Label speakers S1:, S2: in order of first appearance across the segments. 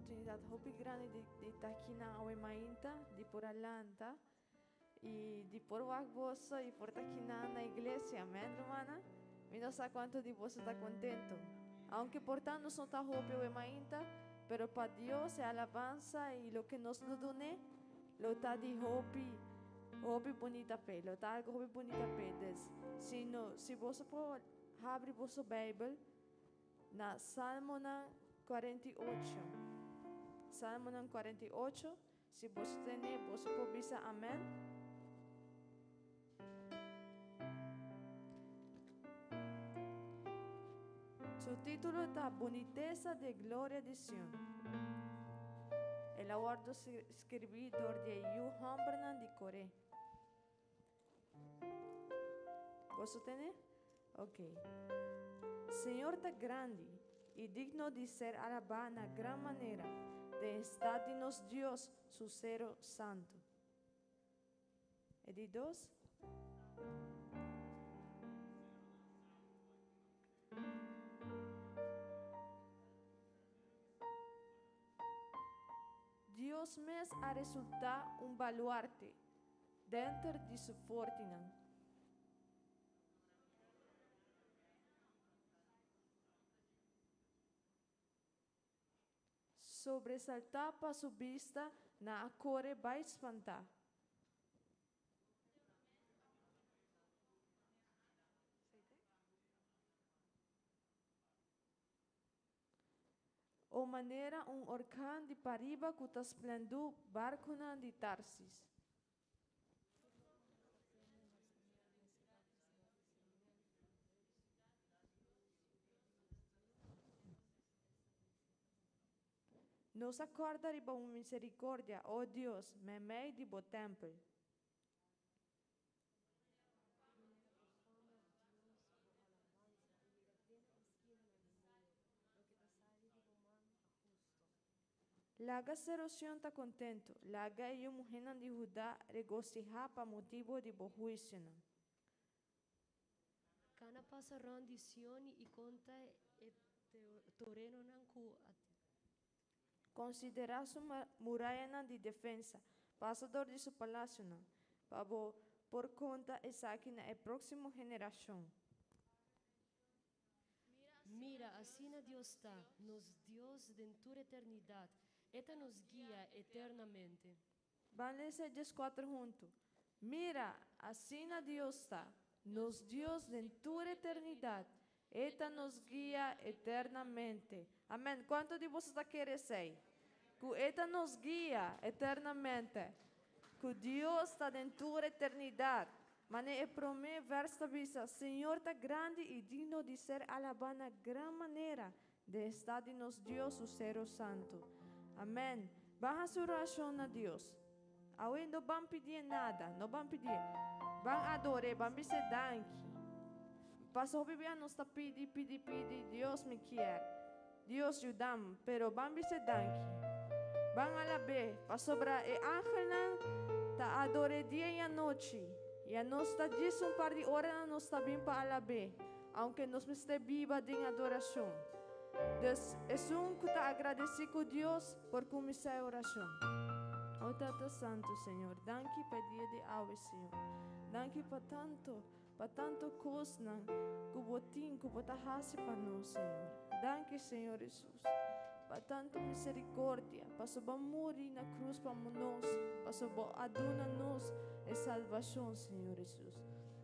S1: oportunidat hopi grandi di di ta akinan awe mainta, di por a lanta i di por wak boso i por ta akinan na iglesia. Amen, rumannan? Mi no sa kuantu di boso ta kontentu. Aunke por ta nos no ta hopi awe mainta, pero pa Dios e alabansa i loke nos lo dun'é lo ta di hopi, hopi bunita p'e. Lo ta algu hopi bunita p'e. Des, si no, si boso por habri boso Beibel na Salmonan 48. Salmonan 48, si boso tene, boso por bisa amèn. Su título ta Bunitesa di e Gloria di Sion. El a wòrdu skirbí dor di e yu hòmbernan di Koré. Boso tene? Ok. Señor ta grandi i digno di ser alabá na gran manera den e stat di nos Dios, su sero santu. E di dos. Dios mes a resultá un baluarte denter di su fortinan. Sobresaltá pa su bista, nan a kore bai spantá. O manera un orkan di pariba ku ta splendú barkunan di Tarsis. Nos a kòrda riba bo miserikordia, o Dios, meimei di bo tèmpel. Laga sero Sion ta kontentu, laga e yu muhénan di Hudá regosihá pa motibu di bo huisionan.
S2: Kana pasa rònt di Sion i konta e torenonan ku a.
S1: Konsiderá su murayanan di defensa, pasa dor di su palasionan, pa bo por konta esaki na e próksimo generashon.
S2: Mira, asina Dios ta, nos Dios den tur eternidat, E ta nos guia eternamente.
S1: Ban lesa e dieskuater huntu. Mira, asina Dios ta, nos Dios den tur eternidat, E ta nos guia eternamente. Amèn. Kuantu di boso ta kere esei? Ku E ta nos guia eternamente. Ku Dios ta den tur eternidat. Manera e promé vèrs ta bisa, Señor ta grandi i digno di ser alabá na gran manera den e stat di nos Dios su seru santu. Amèn. Ban hasi un orashon na Dios. Awe no ban pidié nada, no ban pidié. Ban ador'é, ban bis'é danki. Pasobra hopi bia nos ta pidi, pidi, pidi, Dios mi kier, Dios yudam, pero ban bis'é danki. Ban alab'é, pasobra e angelnan ta ador'é dia i anochi, i anos ta djis un par di oranan nos ta bin pa alab'é, aunke nos mester biba den adorashon. Dus, esun ku ta agradesí ku Dios por kuminsá e orashon. O Tata Santu, Señor, danki pa e dia di awe, Señor. Danki pa tantu, pa tantu kosnan ku Bo tin, ku Bo ta hasi pa nos, Señor. Danki, Señor Hesus, pa tantu miserikordia, pasobra Bo a muri na krus pa nos, pasobra Bo a duna nos e salbashon, Señor Hesus.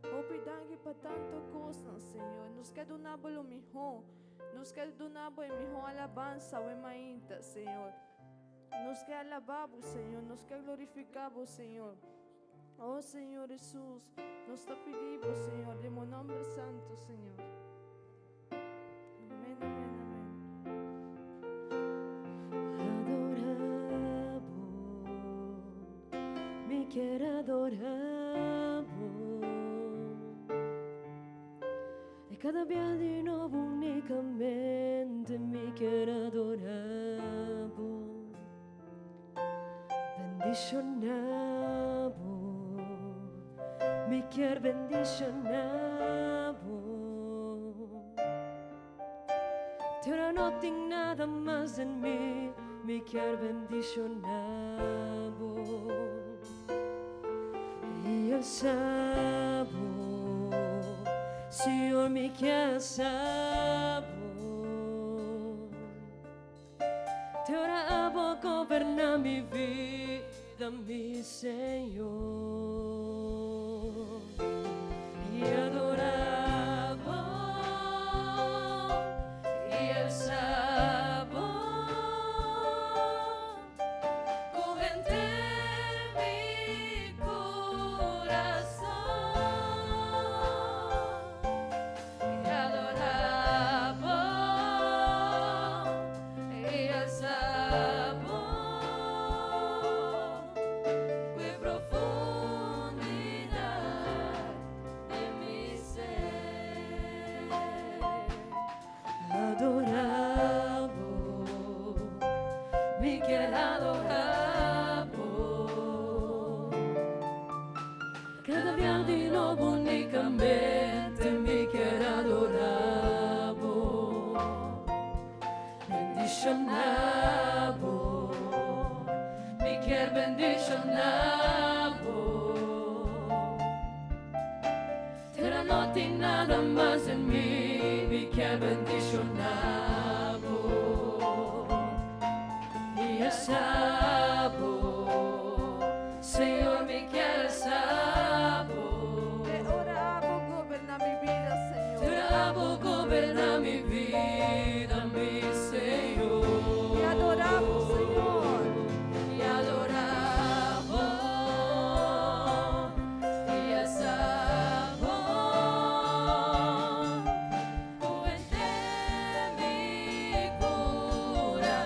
S1: Hopi danki pa tantu kosnan, Señor. Nos ke duna Bo lo mihó. Nos ke duna Bo e mihó alabansa awe mainta, Señor. Nos ke alabá Bo, Señor. Nos ke glorifiká Bo, Señor. Oh, Señor Hesus, nos ta pidi Bo, Señor, den Bo nomber santo, Señor. Amén, amén, amén.
S2: Adora Bo, mi kier adora Bo. E kada bia di nobo unicamente mi kier adora Bo. Bendiciona Bo, mi kier bendiciona Bo. Te ora no tin nada mas den mi, mi. kier bendiciona Bo y alsa Bo. Señor, mi kier alsa Bo. Te ora Bo goberna mi bida, mi Señor. Y adora Bo y alsa Bo. Cu henter mi curason. Y adora Bo y alsa Bo. Cu profundidad di mi ser. Adora Bo, mi kier adora Bo. Cada dia di nobo unicamente mi kier adora Bo. Bendiciona Bo, mi kier bendiciona Bo. Pero no tin nada mas den mi, mi kier bendiciona Bo. Y alsa Bo, Señor, mi kier alsa Bo.
S1: Te ora Bo goberna mi bida, Señor.
S2: Te ora Bo goberna mi bida, mi Señor.
S1: Y adora Bo, Señor.
S2: Y adora Bo y alsa Bo. Cu henter mi curason.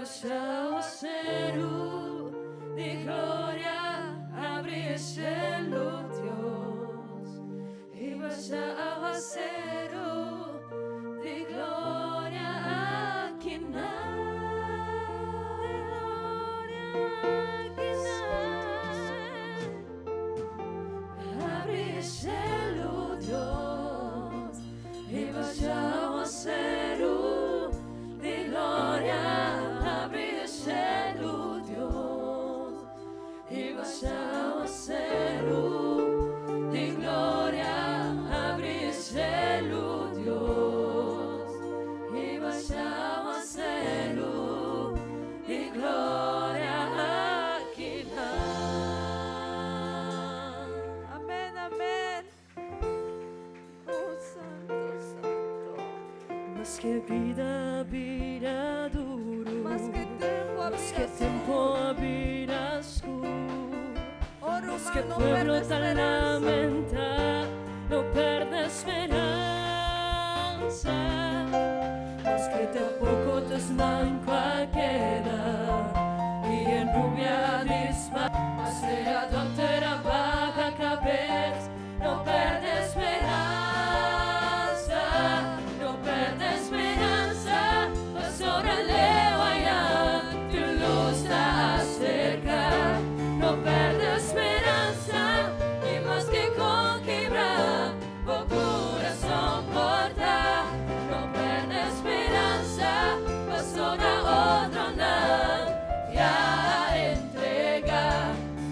S2: Basha awaseru di gloria, habri e shelu, Dios. I basha awaseru di gloria akinan. Gloria akinan. Habri e shelu, Dios. I basha awaseru di gloria, habri e shelu, Dios. I basha awaseru di gloria, habri e shelu, Dios. I basha awaseru di gloria akinan.
S1: Amèn, amèn. Oh, santu, santu.
S2: Maske bida bira duru,
S1: Maske tempu a
S2: Maske
S1: bira
S2: tempu bira skur,
S1: Oh,
S2: Maske
S1: ruman, no
S2: pueblo
S1: pèrdè
S2: ta
S1: speransa.
S2: lamentá, no pèrdè speransa. Maske tampoko ta manku keda, i e nubia dispa, sea dòkter a baha kabes, no pèrdè speransa, no pèrdè speransa, pasobra leu aya, tin lus ta aserká, no pèrdè speransa, i maske kon kibrá, bo kurason por ta, no pèrdè speransa, pasobra otronan ya a entregá,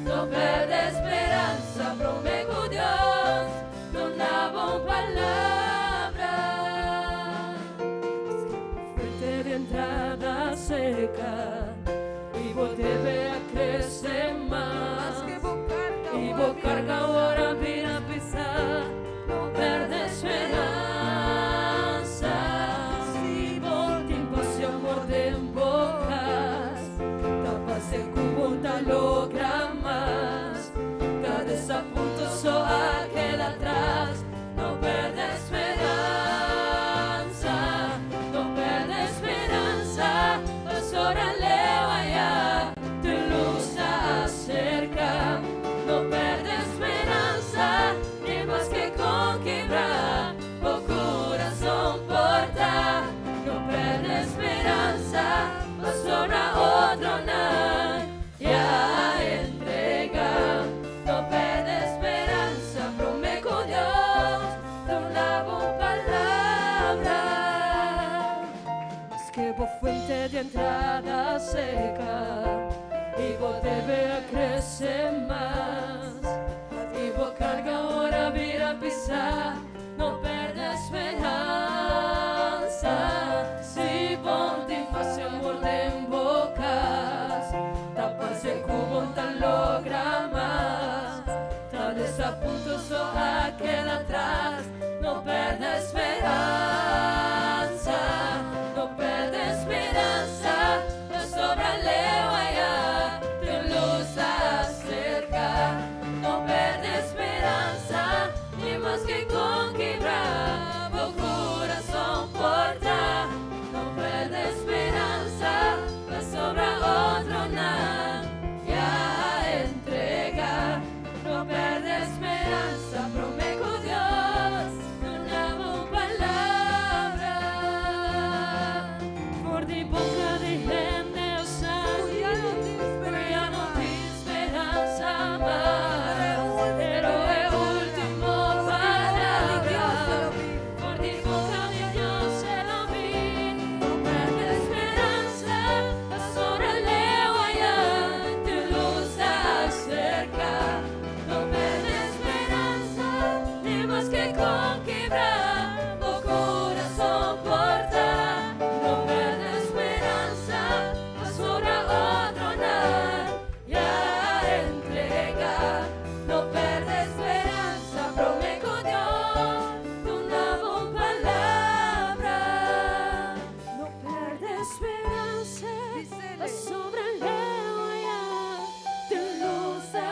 S2: no pèrdè speransa, promé ku Dios duna bo un palabra. Fuente di entrada seka i bo debe a krese mas.
S1: Maske bo karga,
S2: I bo karga awor a bira pisá, no pèrdè speransa. Si bo tin pas i amor den bo kas, ta parse ku bo n' ta logra mas. Ta desapunto so a keda atras, no pèrdè speransa, no pèrdè speransa, pasobra leu aya, tin lus ta aserká, no pèrdè speransa, ni maske kon kibrá, bo kurason por ta, no pèrdè speransa, pasobra otronan ya a entregá, no pèrdè speransa, promé ku Dios duna bo un palabra. Maske bo fuente di entrada seka i bo debe a krese mas i bo karga awor a bira pisá, no pèrdè speransa. Si bo tin pas i amor den bo kas, ta parse ku bo n' ta logra mas. Ta desapunto so a keda atras, no pèrdè speransa, no pèrdè speransa, pasobra leu aya, tin lus ta aserká, no pèrdè speransa, ni maske kon kibrá, bo kurason por ta, no pèrdè speransa, pasobra otronan ya a entregá, no pèrdè speransa, promé ku Dios duna bo un palabra. For di boka di hende
S1: Ya no tin
S2: ya
S1: speransa
S2: no
S1: mas.
S2: tin speransa mas. Pero e último palabra for di boka di Dios e lo bin. No pèrdè speransa, pasobra leu aya, tin lus ta aserká. No pèrdè speransa, ni maske kon kibrá, bo kurason por ta. No pèrdè speransa, pasobra otronan ya a entregá. No pèrdè speransa, promé ku Dios duna bo un palabra. No pèrdè speransa,
S1: Bis'é.
S2: Pasobra leu aya, tin lus ta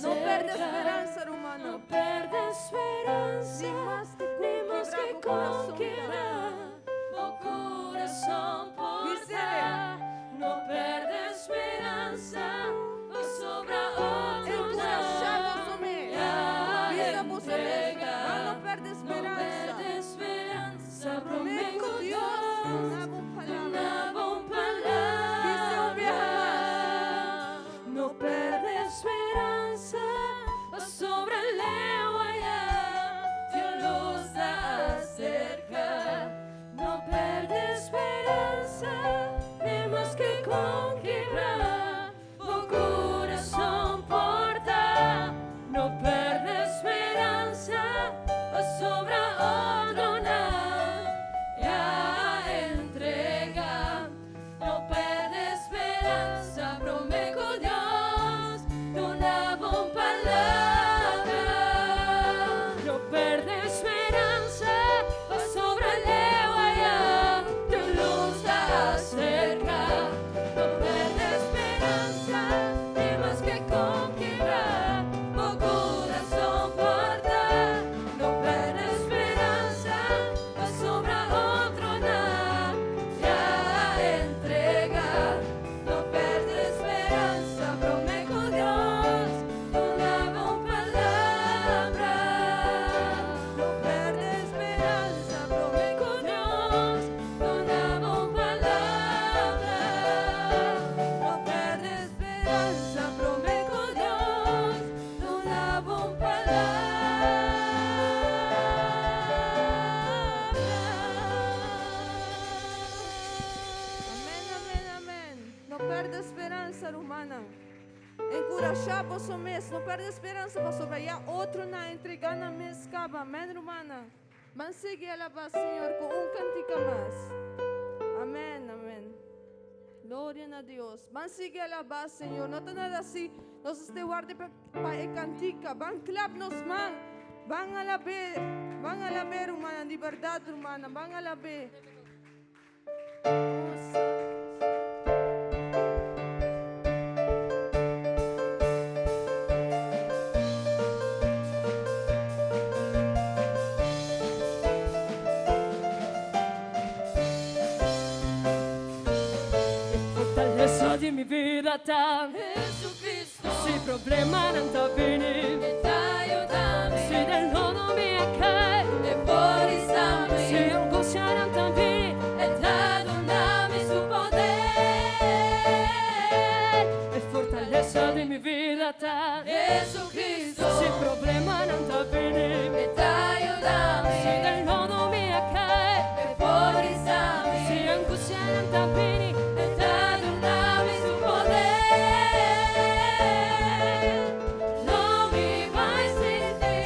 S1: No pèrdè
S2: aserká.
S1: speransa, ruman.
S2: No pèrdè speransa,
S1: Ni maske
S2: ni maske
S1: kon
S2: kon
S1: kibrá
S2: kibrá, bo kurason por
S1: Bis'é.
S2: ta. No
S1: pèrdè speransa, rumannan. Enkurashá boso mes, no pèrdè speransa pasobra ya otronan a entregá nan mes kaba. Amèn, rumannan. Ban sigui alabá Señor ku un kantika mas. Amèn, amèn. Gloria na Dios. Ban sigui alabá Señor. No ta nada si nos este warda pa, pa e kantika. Ban klap nos man. Ban alab'é. Ban alab'é, rumannan. Di bèrdat, rumannan. Ban alab'é.
S2: Fortalesa di mi bida ta
S3: Jesucristo.
S2: Si problemanan ta bini,
S3: E ta yuda mi.
S2: Si den lodo mi a kai,
S3: E por hisa mi.
S2: Si angustianan ta bini,
S3: E ta duna mi su poder.
S2: E fortalesa di mi bida ta
S3: Jesucristo.
S2: Si problemanan ta bini,
S3: E ta yuda mi.
S2: Si den lodo mi a kai,
S3: E por hisa mi.
S2: Si angustianan ta bini,
S3: E ta duna mi su poder. Lo mi bai sinti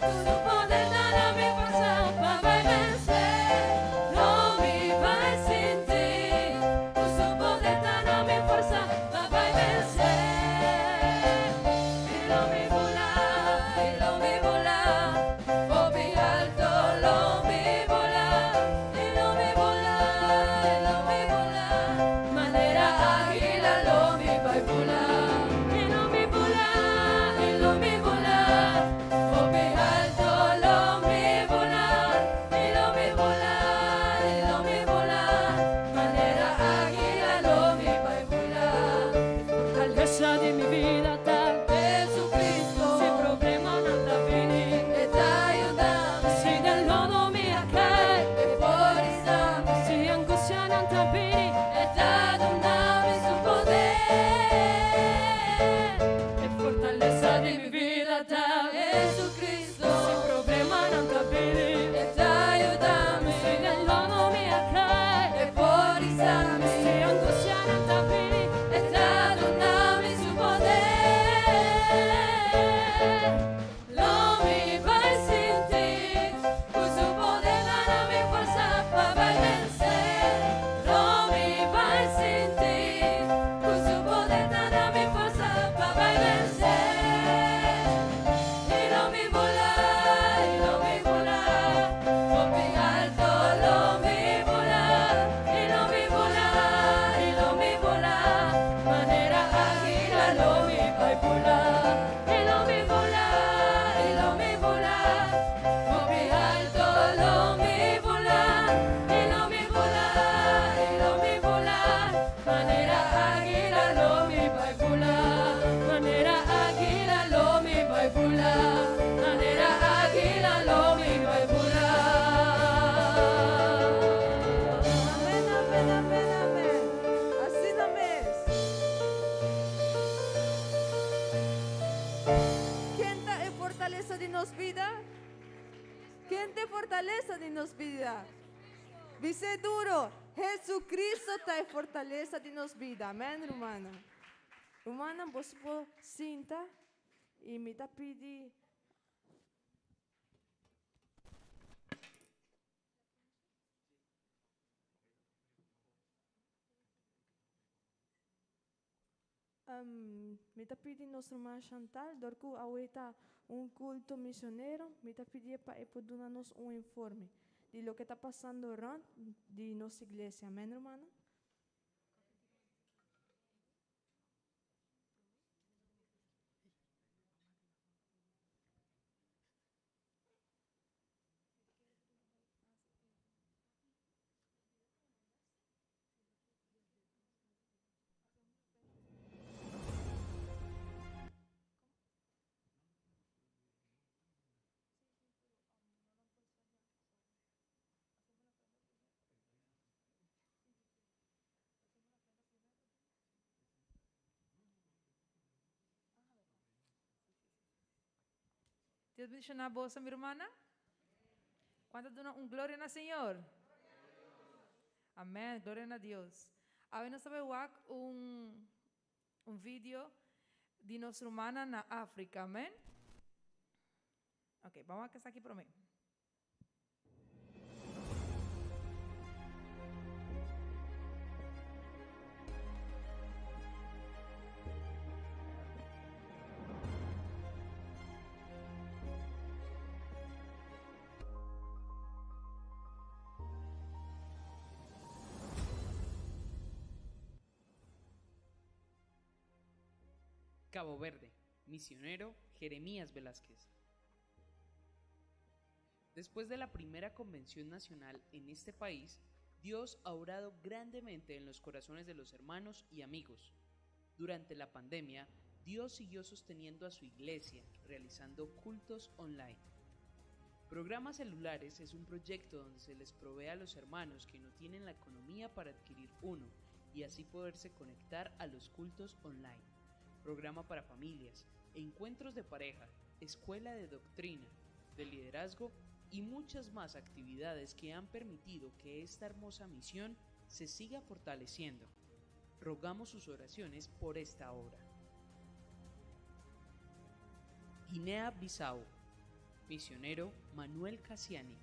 S3: ku su poder ta da mi forsa pa bai vense. Lo mi bai sinti ku su poder ta da mi forsa pa bai vense. I lo mi bula, i lo mi bula, hopi alto lo mi bula. I lo mi bula, i lo mi bula, manera águila lo mi bai bula. I lo mi bula, i lo mi bula, hopi alto lo mi bula. I lo mi bula, i lo mi bula, manera águila lo mi bai bula.
S2: Fortalesa di mi bida ta
S3: Jesucristo.
S2: Si problemanan ta bini,
S3: E ta yuda mi.
S2: Si den lodo mi a kai,
S3: E por hisa mi.
S2: Si angustianan ta bini,
S3: E ta duna mi su poder.
S2: E fortalesa di mi bida ta
S3: Jesucristo.
S2: Si problemanan ta bini,
S3: E ta yuda mi.
S2: Si den lodo mi a kai,
S3: E por hisa mi.
S2: Si angustianan ta bini,
S3: E ta duna mi su poder. Lo mi bai sinti ku su poder ta da mi forsa pa bai vense. Lo mi bai sinti ku su poder ta da mi forsa pa bai vense. I lo mi bula, i lo mi bula, hopi alto lo mi bula. I lo mi bula, i lo mi bula, manera águila lo mi bai bula. I lo mi bula, i lo mi bula, hopi alto lo mi bula. I lo mi bula, i lo mi bula, manera águila lo mi bai bula. Manera águila lo mi bai bula. Manera águila lo mi bai bula.
S1: Amèn, amèn, amèn, amèn. Asina mes. Ken ta e fortalesa di nos bida? Ken ta e fortalesa di nos bida? Bis'é duro, Jesucristo ta e fortalesa di nos bida. Amèn, rumannan. Rumannan, boso por sinta i mi ta pidi. Mi ta pidi nos ruman Chantal, dor ku awe ta un kulto misionero, mi ta pidié pa e por duna nos un informe di loke ta pasando rònt di nos iglesia. Amèn, rumannan?
S4: Dios bendiciona boso, mi rumannan. Cuanto duna un gloria na Señor? Amén. Gloria na Dios.
S2: Awe nos ta bai wak un un video di nos rumannan na Afrika, amen. Ok, ban wak esaki promé.
S4: Cabo Verde, misionero Jeremías Velázquez. Después de la primera convención nacional en este país, Dios ha obrado grandemente en los corazones de los hermanos y amigos. Durante la pandemia, Dios siguió sosteniendo a su iglesia, realizando cultos online. Programas Celulares es un proyecto donde se les provee a los hermanos que no tienen la economía para adquirir uno y así poderse conectar a los cultos online. Programa para familias, encuentros de pareja, escuela de doctrina, de liderazgo y muchas más actividades que han permitido que esta hermosa misión se siga fortaleciendo. Rogamos sus oraciones por esta obra. Guinea-Bissau, misionero Manuel Cassiani.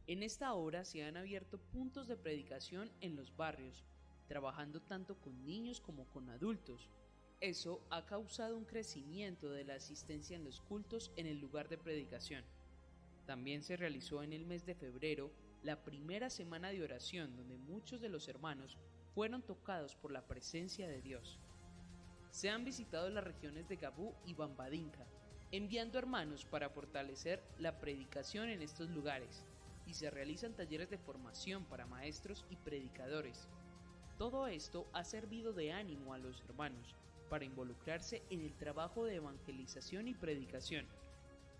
S4: En esta obra se han abierto puntos de predicación en los barrios, trabajando tanto con niños como con adultos. Eso ha causado un crecimiento de la asistencia en los cultos en el lugar de predicación. También se realizó en el mes de febrero la primera semana de oración donde muchos de los hermanos fueron tocados por la presencia de Dios. Se han visitado las regiones de Gabú y Bambadinca, enviando hermanos para fortalecer la predicación en estos lugares, y se realizan talleres de formación para maestros y predicadores. Todo esto ha servido de ánimo a los hermanos para involucrarse en el trabajo de evangelización y predicación.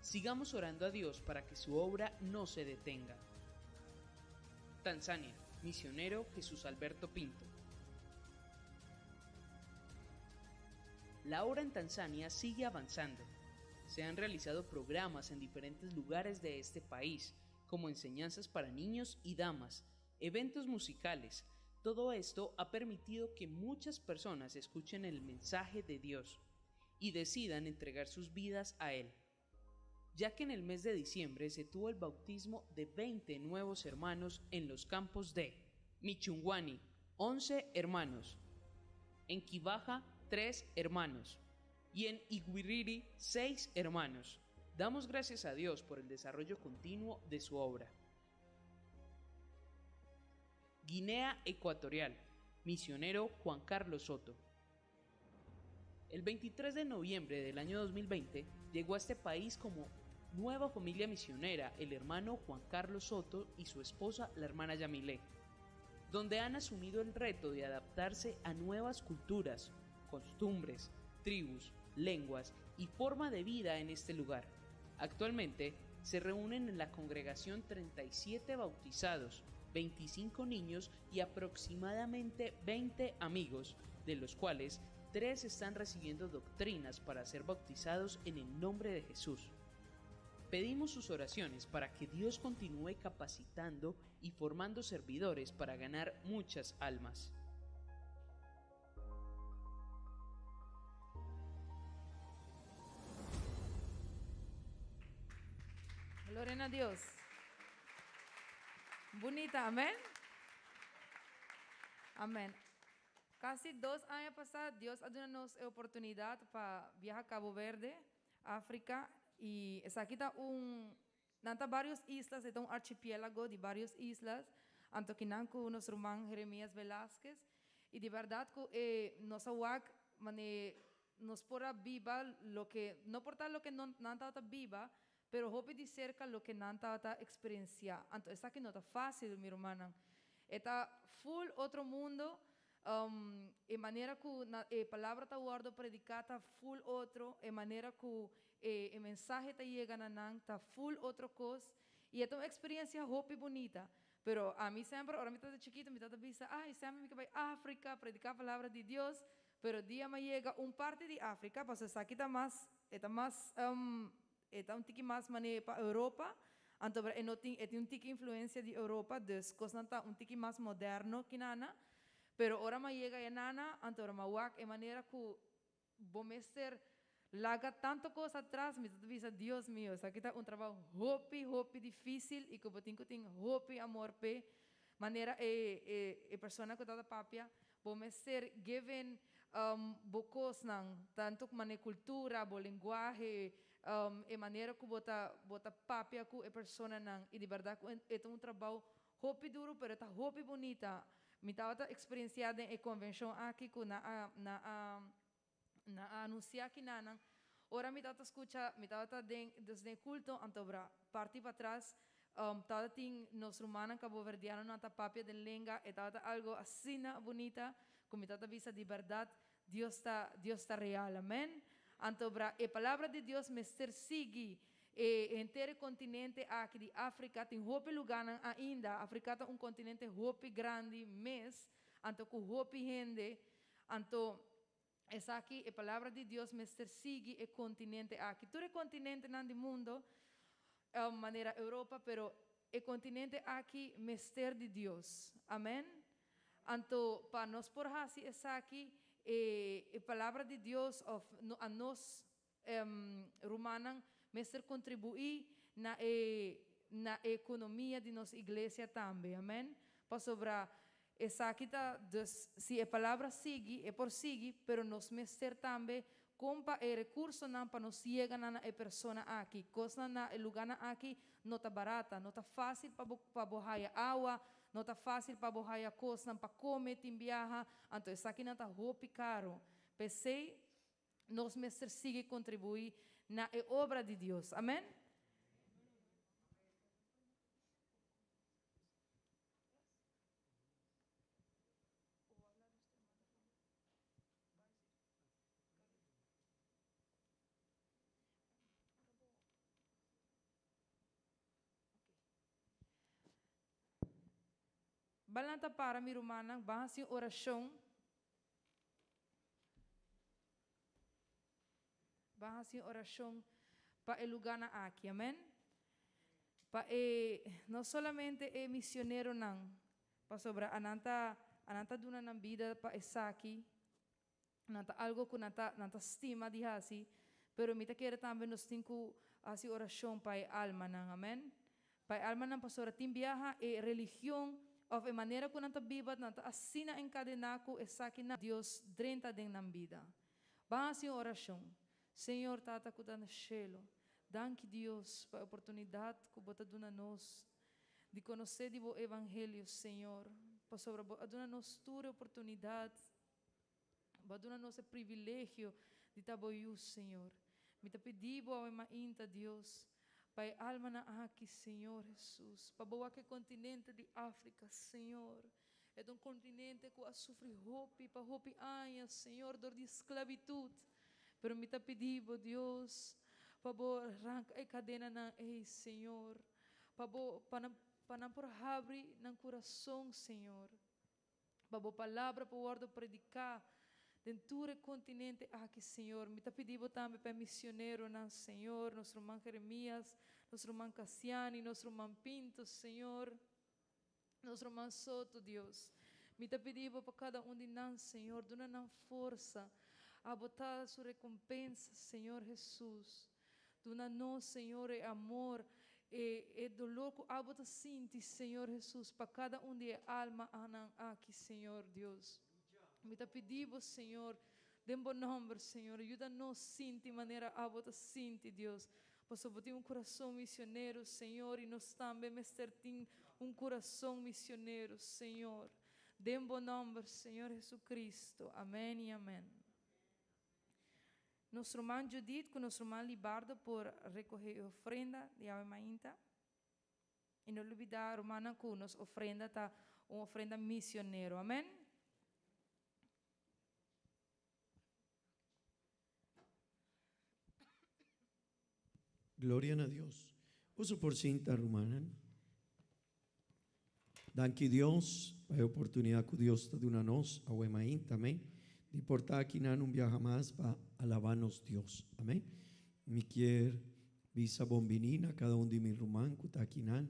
S4: Sigamos orando a Dios para que su obra no se detenga. Tanzania, misionero Jesús Alberto Pinto. La obra en Tanzania sigue avanzando. Se han realizado programas en diferentes lugares de este país, como enseñanzas para niños y damas, eventos musicales. Todo esto ha permitido que muchas personas escuchen el mensaje de Dios y decidan entregar sus vidas a Él. Ya que en el mes de diciembre se tuvo el bautismo de 20 nuevos hermanos en los campos de Michungwani, 11 hermanos, en Kibaha, 3 hermanos y en Iguiriri, 6 hermanos. Damos gracias a Dios por el desarrollo continuo de su obra. Guinea Ecuatorial, misionero Juan Carlos Soto. El 23 de noviembre del año 2020 llegó a este país como nueva familia misionera el hermano Juan Carlos Soto y su esposa la hermana Yamilé, donde han asumido el reto de adaptarse a nuevas culturas, costumbres, tribus, lenguas y forma de vida en este lugar. Actualmente se reúnen en la congregación 37 bautizados, 25 niños y aproximadamente 20 amigos, de los cuales 3 están recibiendo doctrinas para ser bautizados en el nombre de Jesús. Pedimos sus oraciones para que Dios continúe capacitando y formando servidores para ganar muchas almas.
S2: Gloria na Dios. Bunita, amén. Amén. Casi 2 aña pasá Dios a duna nos e oportunidad pa biaha Cabo Verde, Africa, y esaki ta un, nan ta varios islas, e ta un archipiélago di varios islas, anto kinan cu nos ruman Jeremias Velasquez, y di berdad cu e nos a wak mane nos por a biba loke, no por ta loke nan tabata biba, pero hopi di cerca loke nan tabata experiencia. Anto esaki no ta facil, mi rumannan. E ta full otro mundo, e manera cu e palabra ta wordo predica ta full otro, e manera cu e mensahe ta yega na nan ta full otro cos, y e ta un experiencia hopi bunita. Pero ami semper, ora mi tabata chikito, mi tabata bisa, ay, semper mi ke bai Africa, predica palabra di Dios, pero dia mi a yega un parti di Africa, pasobra esaki ta mas, e ta mas, e ta un tiki mas manera pa Europa, anto e no tin, e tin un tiki influencia di Europa, dus cosnan ta un tiki mas moderno ki nana. Pero ora m'a yega e nana, anto ora m'a wak e manera ku bo mester laga tanto kos atras, mi ta bisa, Dios mio, esaki ta un trabou hopi, hopi difísil i ku bo tin ku tin hopi amor p'e. Manera e e e persona ku tabata papia, bo mester given bo kosnan, tanto manera kultura, bo lenguahe, e manera ku bo ta bo ta papia ku e personanan i di bèrdat ku e ta un trabou hopi duru pero e ta hopi bunita. Mi tabata eksperensiá den e konvenshon aki ku nan a nan a nan a anunsiá kinanan. Ora mi tabata skucha mi tabata den dus den e kulto anto bra parti patras tabata tin nos rumannan kaboverdianonan ta papia den lenga e tabata algo asina bunita ku mi tabata bisa di bèrdat Dios ta Dios ta real amen anto bra e palabra di Dios mester sigui e henter e continente aki di Africa tin hopi lugarnan ainda Africa ta un continente hopi grandi mes anto cu hopi hende anto esaki e palabra di Dios mester sigui e continente aki tur e continentenan di mundo manera Europa pero e continente aki mester di Dios amen Anto pa nos por hasi esaki, e e Palabra di Dios òf a nos rumannan mester kontribuí na e na e ekonomia di nos iglesia tambe. Amèn. Pasobra esaki ta, dus si e Palabra sigui, e por sigui, pero nos mester tambe kon pa e rekursonan pa nos yega na na e persona aki. Kosnan na e lugánan aki no ta barata, no ta fásil pa bo pa bo haya awa, No ta fácil pa bo haya cosnan pa come tin biaha, anto esakinan ta hopi caro. P'esey nos mester sigui contribui na e obra di Dios. Amen. Balan ta para mi rumannan, ban hasi un orashon. Ban hasi un orashon pa e lugánan aki, amen. Pa e, no solamente e misioneronan, pasobra anan ta, anan ta duna nan bida pa esaki, Nan ta algo ku nan ta nan ta stima di hasi, pero mi ta kere tambe nos tin ku hasi orashon pa e almanan, amen. Pa e almanan pasobra tin biaha e religion òf e manera ku nan ta biba nan ta asina enkadená ku esaki nan Dios drenta den nan bida. Ban hasi un orashon. Señor Tata ku ta na shelu, danki Dios pa e oportunidat ku bo ta duna nos di konosé di bo evangelio, Señor, pasobra bo a duna nos tur e oportunidat. Bo a duna nos e privilegio di ta Bo yu, Señor. Mi ta pidi Bo awe mainta, Dios, pa e almanan aki, Señor Jesus, pa Bo wak e continente di Africa, Señor. E ta un continente cu a sufri hopi pa hopi aña, Señor, dor di sclavitud. Pero mi ta pidi Bo, Dios, pa Bo ranca e cadenanan ey, Señor, pa Bo, pa nan, pa nan por habri nan curason, Señor. Pa bo palabra por wòrdu prediká den tur e kontinente aki, Señor. Mi ta pidi Bo tambe pa e misioneronan, Señor, nos ruman Jeremias, nos ruman Casiani, nos ruman Pinto, Señor, nos ruman Soto, Dios. Mi ta pidi Bo pa kada un di nan, Señor, duna nan forsa. Abo ta su rekompensa, Señor Hesus. Duna nos, Señor, e amor, e e dolor ku abo ta sinti, Señor Hesus, pa kada un di e alma anan aki, Señor Dios. Mi ta pidi Bo, Señor, den Bo nomber, Señor, yuda nos sinti manera abo ta sinti, Dios, pasobra Bo tin un kurason misionero, Señor, i nos tambe mester tin un kurason misionero, Señor. Den Bo nomber, Señor Jesucristo. Amen i amen. Nos ruman Judith ku nos ruman Libardo por rekohé e ofrenda di awe mainta. I no lubidá, rumannan, ku nos ofrenda ta un ofrenda misionero. Amèn.
S5: Gloria na Dios. Boso por sinta, rumannan. Danki Dios pa e oportunidad cu Dios ta duna nos awe mainta, amen, di por ta akinan un biaha mas pa alaba nos Dios, amen. Mi kier bisa bon bini na cada un di mi ruman cu ta akinan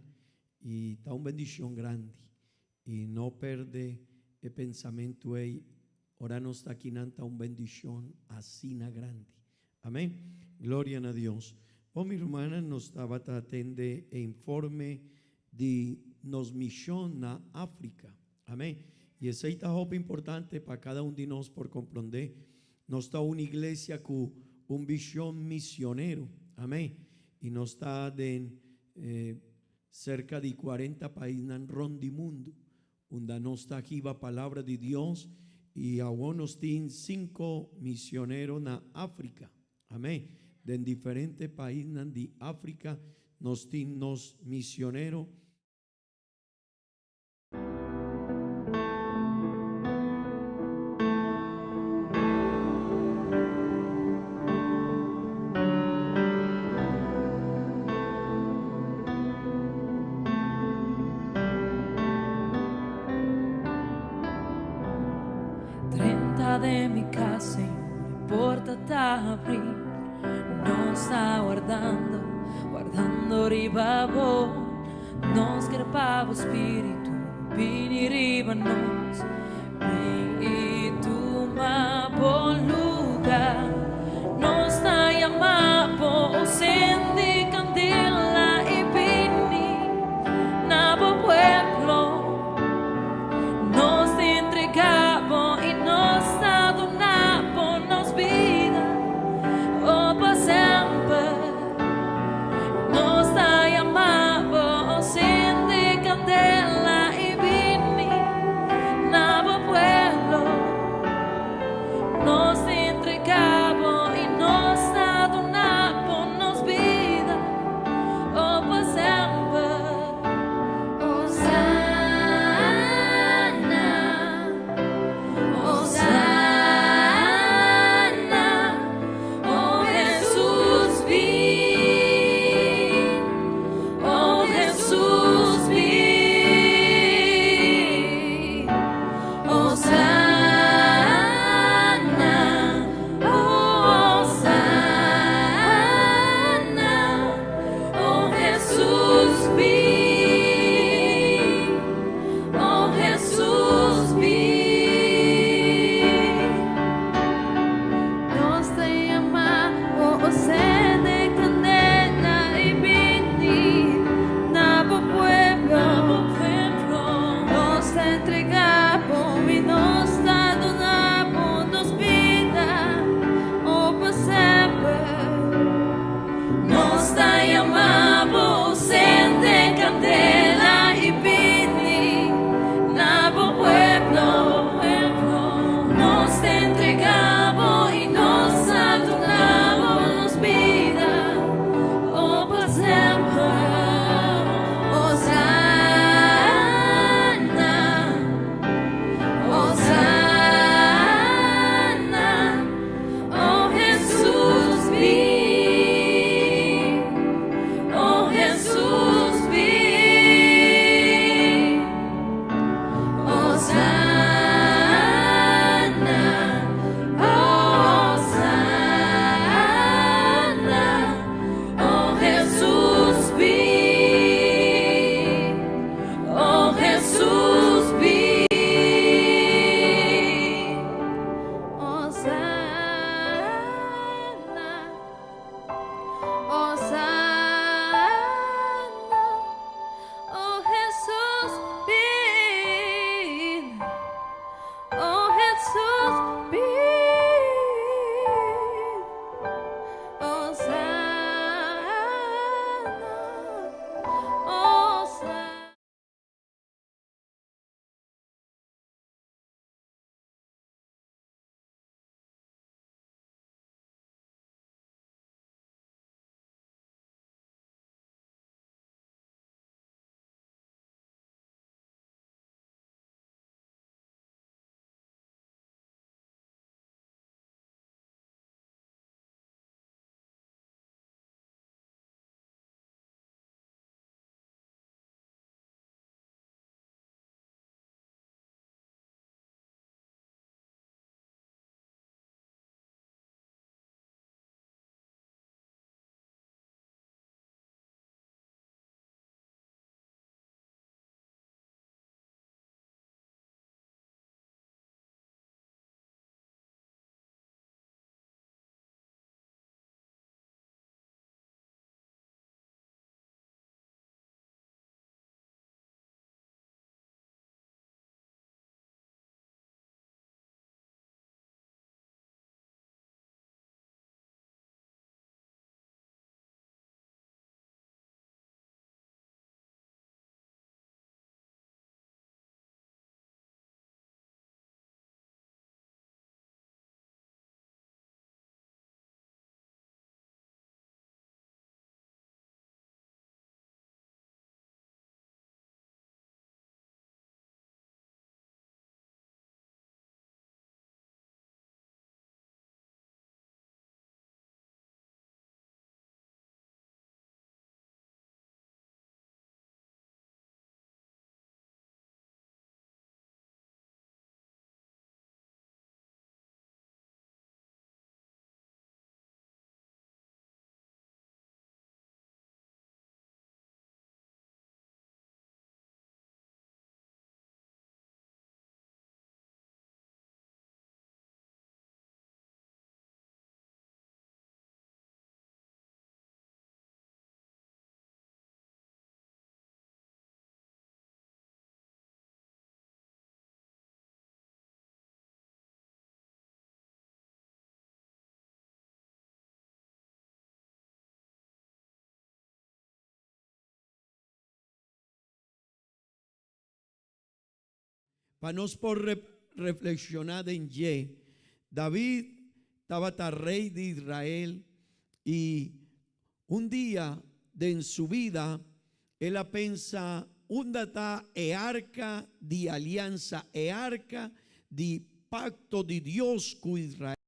S5: y ta un bendicion grandi y no perde e pensamentu ei ora nos ta akinan ta un bendishon asina grandi. Amén. Gloria na Dios. Bon mi rumannan nos tabata atende e informe di nos mishon na Afrika. Amén. Y esey ta hopi importante pa cada un di nos por comprende. Nos ta un iglesia cu un vision misionero. Amén. Y nos ta den cerca di cuarenta paisnan rond di mundo unda nos ta hiba palabra di Dios y awo nos tin cinco misionero na Africa. Amén. Den diferente paisnan di Africa nos tin nos misionero.
S2: Drenta den mi cas, Señor, e porta ta habrí. Nos ta wardando, wardando riba bo. Nos ker pa bo spiritu bini riba nos. Bin i tuma bo lugar. Nos ta yama bo, sendi kandela i bini na bo pueblo. Nos ta entrega bo i nos ta duna bo nos bida, oh, pa semper. Nos ta yama bo, sendi kandela i bini.
S5: Pa nos por reflekshoná den dje. David tabata rei di Israel i un dia den su bida el a pensa unda ta e arka di aliansa, e arka di pakto di Dios ku Israel.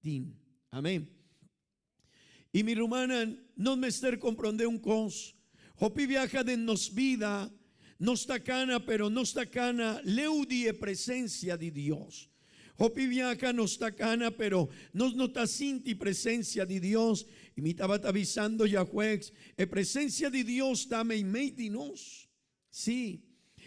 S5: Tin. Amén. I mi rumannan, nos mester komprondé un kos, hopi biaha den nos bida nos ta kana, pero nos ta kana leu di e presensia di Dios. Hopi biaha nos ta kana, pero nos no ta sinti presensia di Dios. I mi tabata bisando djahuegs, e presensia di Dios ta meimei di nos. Sí.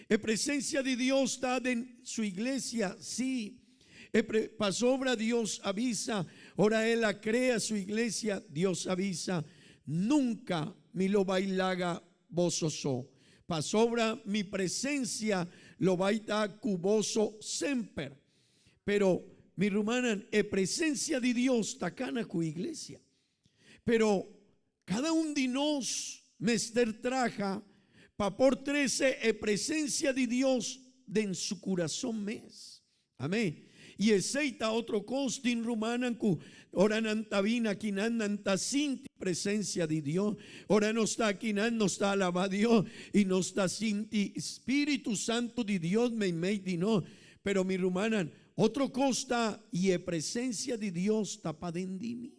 S5: E presencia di Dios ta den su iglesia, sí. E pre, pasobra Dios a bisa, ora El a crea su iglesia, Dios a bisa, Nunca mi lo bai laga boso so, pasobra mi presencia lo bai ta cu boso semper. Pero, mi rumannan, e presencia di Dios ta cana cu iglesia. Pero cada un di nos mester traha pa por trece e presencia di Dios den su curason mes. Amen. Y esey ta otro cos, tin rumannan cu ora nan ta bin aki nan, nan ta sinti presencia di Dios. Ora nos ta aki nan, nos ta alaba Dios y nos ta sinti Spiritu Santo di Dios meimei di nos. Pero mi rumannan, otro cos ta y e presencia di Dios ta paden di mi.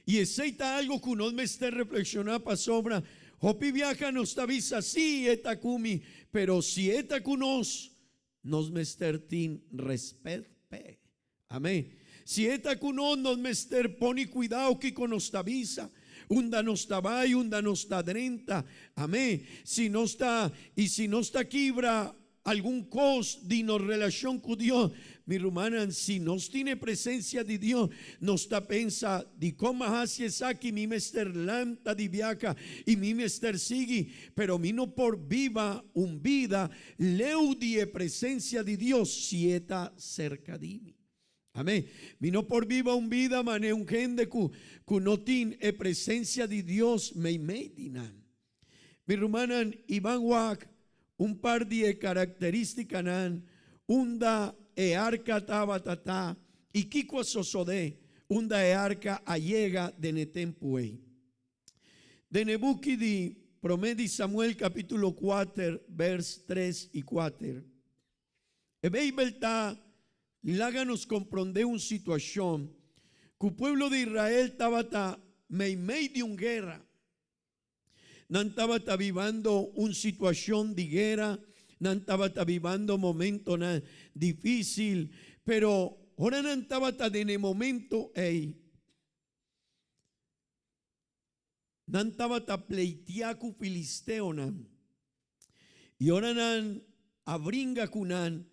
S5: I esei ta algo ku nos mester reflekshoná pasobra hopi biaha nos ta bisa, Sí, e ta ku mi, pero si e ta ku nos, nos mester tin rèspèt p'e. Amén. Si e ta ku nos, nos mester pone kuidao kiko nos ta bisa, unda nos ta bai, unda nos ta drenta. Amén. Si nos ta, i si nos ta kibra Algun kos di nos relashon ku Dios. Mi rumannan, si nos tin e presensia di Dios, nos ta pensa, Dikon a hasi esaki? Mi mester lanta di biaha i mi mester sigui, pero mi no por biba un bida leu di e presensia di Dios si e ta serka di mi. Amén. Mi no por biba un bida manera un hende ku ku no tin e presensia di Dios meimei di nan. Mi rumannan i ban wak un par di e karakterístikanan unda e arka tabata ta i kiko a sosodé unda e arka a yega den e tempu ei. Den e buki di Promé di Samuel kapítulo kuater bèrs tres i kuater, e Beibel ta laga nos komprondé un situashon ku pueblo di Israel tabata meimei di un guera. Nan tabata bibando un situacion di guera, nan tabata bibando momentonan dificil, pero ora nan tabata den e momento ey, nan tabata pleitia cu filisteonan. Y ora nan a bringa cu nan,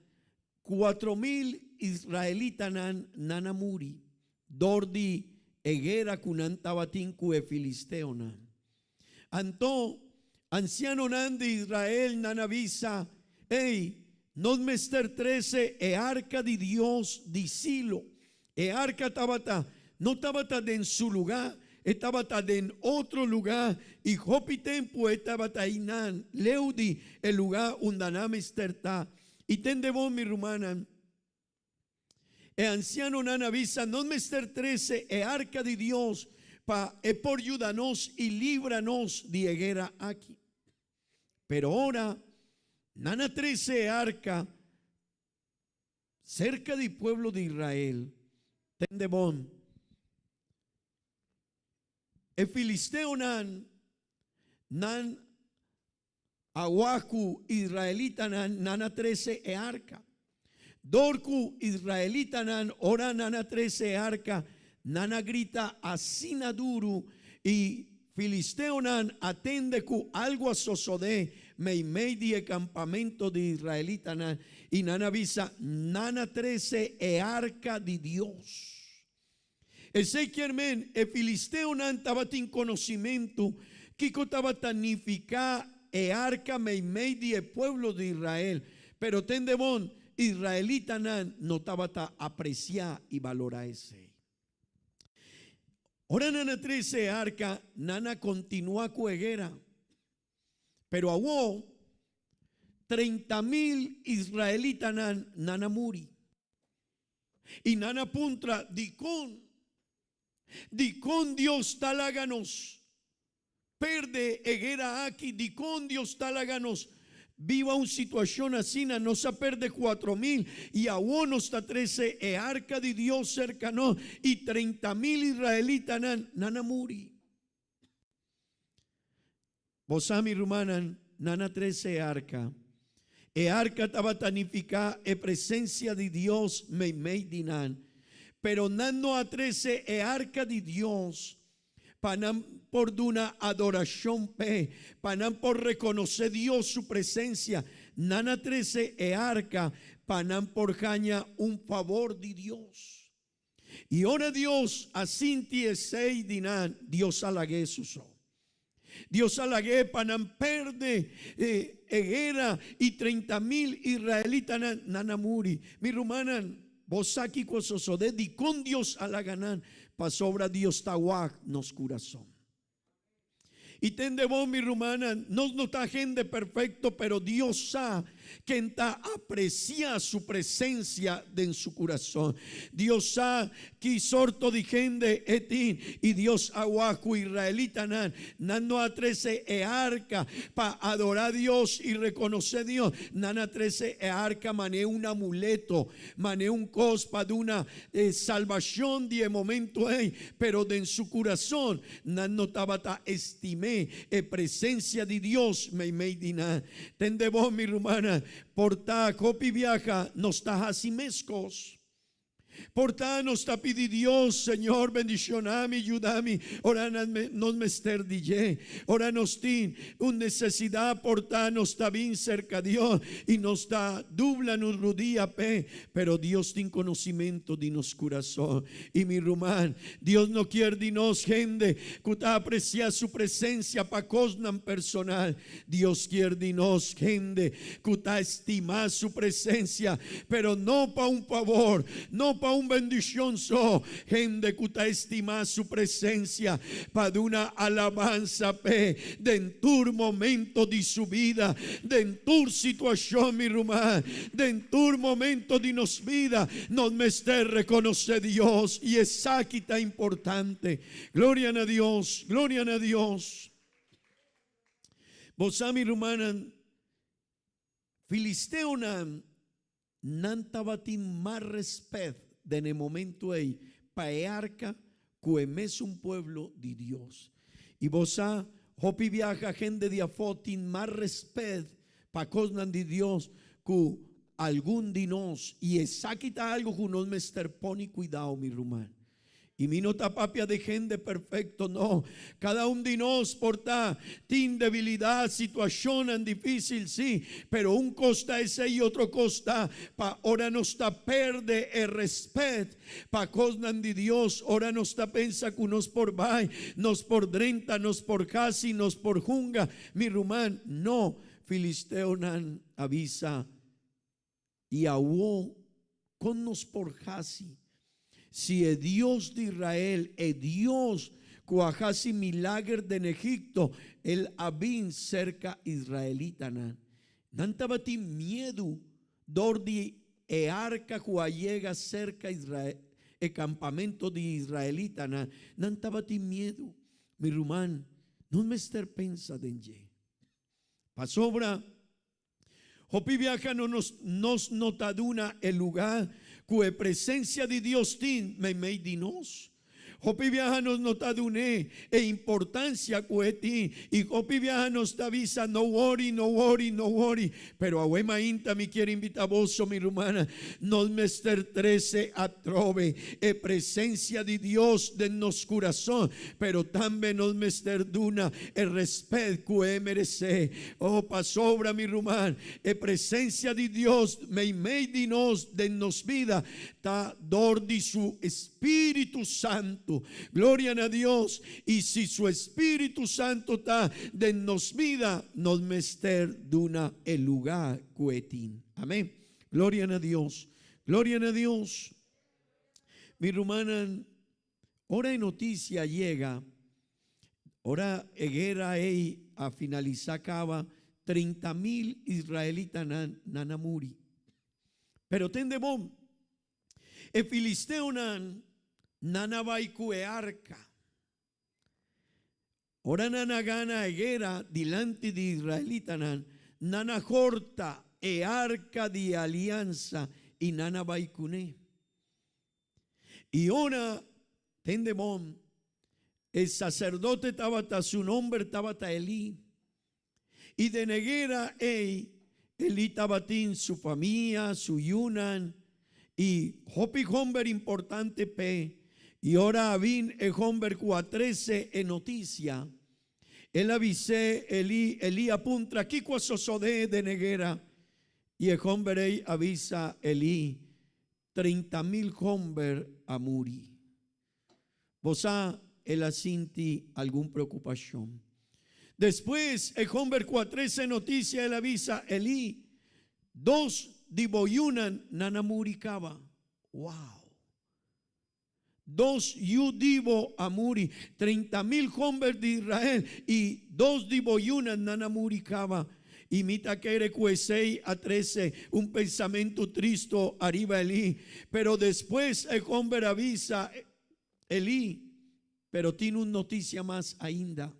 S5: 4000 israelitanan nan a muri dor di e guera ku nan tabatin ku e filisteonan. Anto, ansianonan di Israel nan a bisa, Ey, Nos mester trese e arka di Dios di Silo. E arka tabata, no tabata den su lugá, e tabata den otro lugá, i hopi tempu e tabata einan, leu di e lugá unda nan mester ta. I tende bon, mi rumannan, e ansianonan a bisa, Nos mester trese e arka di Dios pa e por yuda nos i libra nos di e guera aki. Pero ora nan a trese e arka serka di pueblo di Israel, tende bon, e filisteonan nan a wak ku israelitanan nan a trese e arka. Dor ku israelitanan ora nan a trese e arka, nan a grita asina duru i filisteonan a tende ku algu a sosodé meimei di e kampamento di israelitanan, i nan a bisa, Nan a trese e arka di Dios. Esei kier men e filisteonan tabatin konosimentu kiko tabata nifiká e arka meimei di e pueblo di Israel, pero tende bon, israelitanan no tabata apresiá i balorá esei. Ora nan a trese e arka, nan a kontinuá ku e guera. Pero awor, 30.000 israelitanan nan a muri. I nan a puntra, Dikon? Dikon Dios ta laga nos perde e guera aki? Dikon Dios ta laga nos biba un situashon asina? Nos a perde 4000 i awor nos ta trese e arka di Dios serka nos i 30.000 israelitanan nan a muri. Bo sa, mi rumannan, nan a trese e arka. E arka tabata nifiká e presensia di Dios meimei di nan. Pero nan no a trese e arka di Dios pa nan por duna adorashon p'e, pa nan por rekonosé Dios su presensia. Nan a trese e arka pa nan por haña un fabor di Dios. I ora Dios a sinti esei di nan, Dios a lag'é su so. Dios a lag'é pa nan perde e guera i 30.000 israelitanan nan a muri. Mi rumannan, bo sa kiko a sosodé? Dikon Dios a laga nan? Pasobra Dios ta wak nos kurason. I tende bon, mi rumannan, nos no ta hende perfecto, pero Dios sa ken ta aprecia su presencia den su curason. Dios sa ki sorto di hende e tin, i Dios a wak cu israelitanan. Nan no a trece e arca pa adora Dios i reconoce Dios. Nan a trece e arca mane un amuleto, mane un cos pa duna salbacion di e momento ei, pero den su curason Nan no tabata estim'é e presensia di Dios meimei di nan. Tende bo, mi rumannan, por ta hopi biaha nos ta hasi meskos. Por ta nos ta pidi Dios, Señor, bendishoná mi, yuda mi, ora nos mester di dje. Ora nos tin un nesesidat, por ta nos ta bin serka Dios i nos ta dubla nos rudia p'e. Pero Dios tin conocimento di nos curason. Y mi ruman, Dios no kier di nos hende cu ta aprecia su presencia pa cosnan personal. Dios kier di nos hende cu ta estima su presencia, pero no pa un favor, no pa un bendicion so. Hende cu ta estima su presencia pa duna alabansa p'e den tur momento di su bida, den tur situacion, mi ruman, den tur momento di nos bida, nos mester reconoce Dios, y esaki ta importante. Gloria na Dios, gloria na Dios. Bo sa, mi rumannan, filisteonan Nan tabatin mas respet den e momento ei pa e arka ku e mesun pueblo di Dios. I bo sa, hopi biaha hende di afó tin mas respet pa kosnan di Dios ku algun di nos, i esaki ta algu ku nos mester pone kuidao, mi ruman. I mi no ta papia di hende perfecto, no. Cada un di nos por ta tin debilidad, situacionnan dificil, sí, pero un cos ta esey y otro cos ta pa ora nos ta perde e respet pa cosnan di Dios, ora nos ta pensa cu nos por bay, nos por drenta, nos por haci, nos por hunga. Mi ruman, no. Filisteonan a bisa. I awo, kon nos por hasi si e Dios di Israel, e Dios ku a hasi milager den Egipto, el a bin serka israelitanan? Nan tabatin miedu dor di e arka ku a yega serka e kampamento di israelitanan. Nan tabatin miedu. Mi ruman, no mester pensa den dje. Pasobra hopi biaha no nos nos no ta duna e lugá ku e presensia di Dios tin meimei di nos. Hopi biaha nos no ta dun'é e importansia ku e tin i hopi biaha nos ta bisa no wori, no wori, no wori. Pero awe mainta mi kier invitá boso mi rumannan, nos mester trese atrobe e presensia di Dios den nos kurason, pero tambe nos mester duna e rèspèt ku e meresé. Oh, pasobra, mi ruman, e presensia di Dios meimei di nos den nos bida ta dor di su Spiritu Santu. Gloria na Dios! I si su Spiritu Santu ta den nos bida, nos mester duna e lugá ku e tin. Amén. Gloria na Dios! Gloria na Dios! Mi rumannan, ora e notisia yega, ora e guera ei a finalisá kaba, 30.000 israelitanan nan a muri. Pero tende bon, e filisteonan nan a bai ku e arka. Ora nan a gana e guera dilanti di israelitanan, nan a horta e arka di e aliansa i nan a bai kuné. I ora, tende bon, e saserdote tabata, su nomber tabata Elí. I den e guera ei, Elí tabatin su famia, su yunan i hopi homber importante p'e. I ora a bin e homber ku a trese e notisia, el a bis'é Elí, Elí a puntra, Kiko a sosodé den e guera? I e homber ei a bisa Elí, 30.000 homber a muri. Bo sa el a sinti algun preokupashon. Despues e homber ku a trese notisia el a bisa Elí, Dos di bo yunan nan a muri kaba. Wow! Dos yu di bo a muri, 30.000 homber di Israel i dos di bo yunan nan a muri kaba. I mi ta kere ku esei a trese un pensamentu tristu ariba Elí. Pero despues e homber a bisa Elí, Pero tin un notisia mas ainda.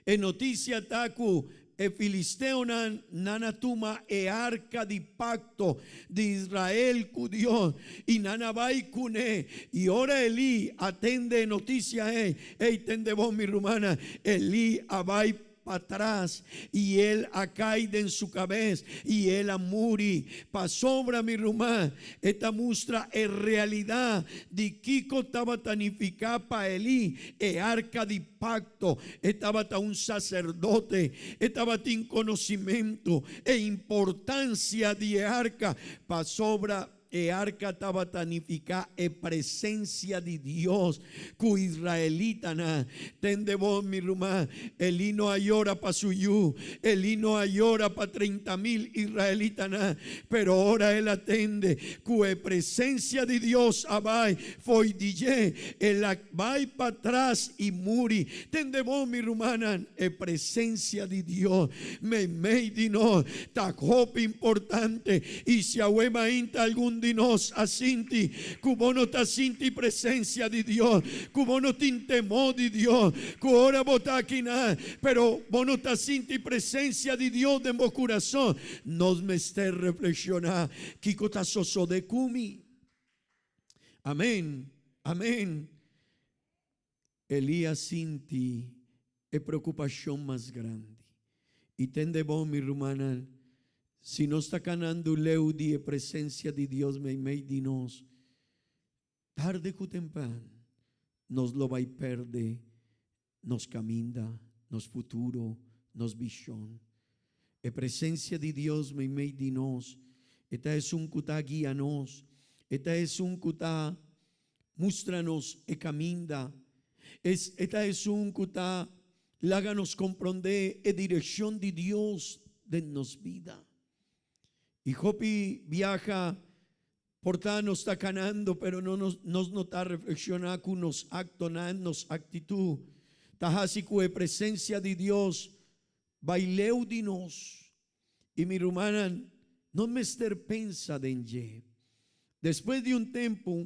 S5: E notisia ta ku e filisteonan nan a tuma e arka di pakto di Israel ku Dios i nan a bai kuné. I ora Elí a tende e notisia ei, ei tende bon mi rumannan, Elí a bai patras i el a kai den su kabes i el a muri. Pasobra, mi ruman, e ta mustra e realidat di kiko tabata nifiká pa Elí e arka di pakto. E tabata un saserdote, e tabatin konosimentu e importansia di e arka, pasobra E arka tabata nifiká e presensia di Dios ku israelitanan. Tende bon, mi ruman, Elí no a yora pa su yu, Elí no a yora pa 30.000 israelitanan, pero ora el a tende ku e presensia di Dios a bai fo'i di dje, el a bai patras i muri. Tende bon, mi rumannan, e presensia di Dios meimei di nos ta hopi importante. I si awe mainta algun di nos a sinti ku bo no ta sinti presensia di Dios, ku bo no tin temor di Dios, ku ora bo ta akinan pero bo no ta sinti presensia di Dios den bo kurason, nos mester reflekshoná, Kiko ta sosodé ku mi? Amen, amen. Elías sinti e preokupashon mas grandi. I tende bon, mi rumannan, si nos ta kanando leu di e presensia di Dios meimei di nos, tarde ku tempran nos lo bai perde nos kaminda, nos futuro, nos vishon. E presensia di Dios meimei di nos, e ta esun ku ta guia nos, e ta esun ku ta mustra nos e kaminda, e ta esun ku ta laga nos komprondé e direkshon di Dios den nos bida. I hopi biaha por ta nos ta kanando pero no nos nos no ta reflekshoná ku nos aktonan, nos aktitut ta hasi ku e presensia di Dios bai leu di nos. I mi rumannan, no mester pensa den dje. Despues di un tempu,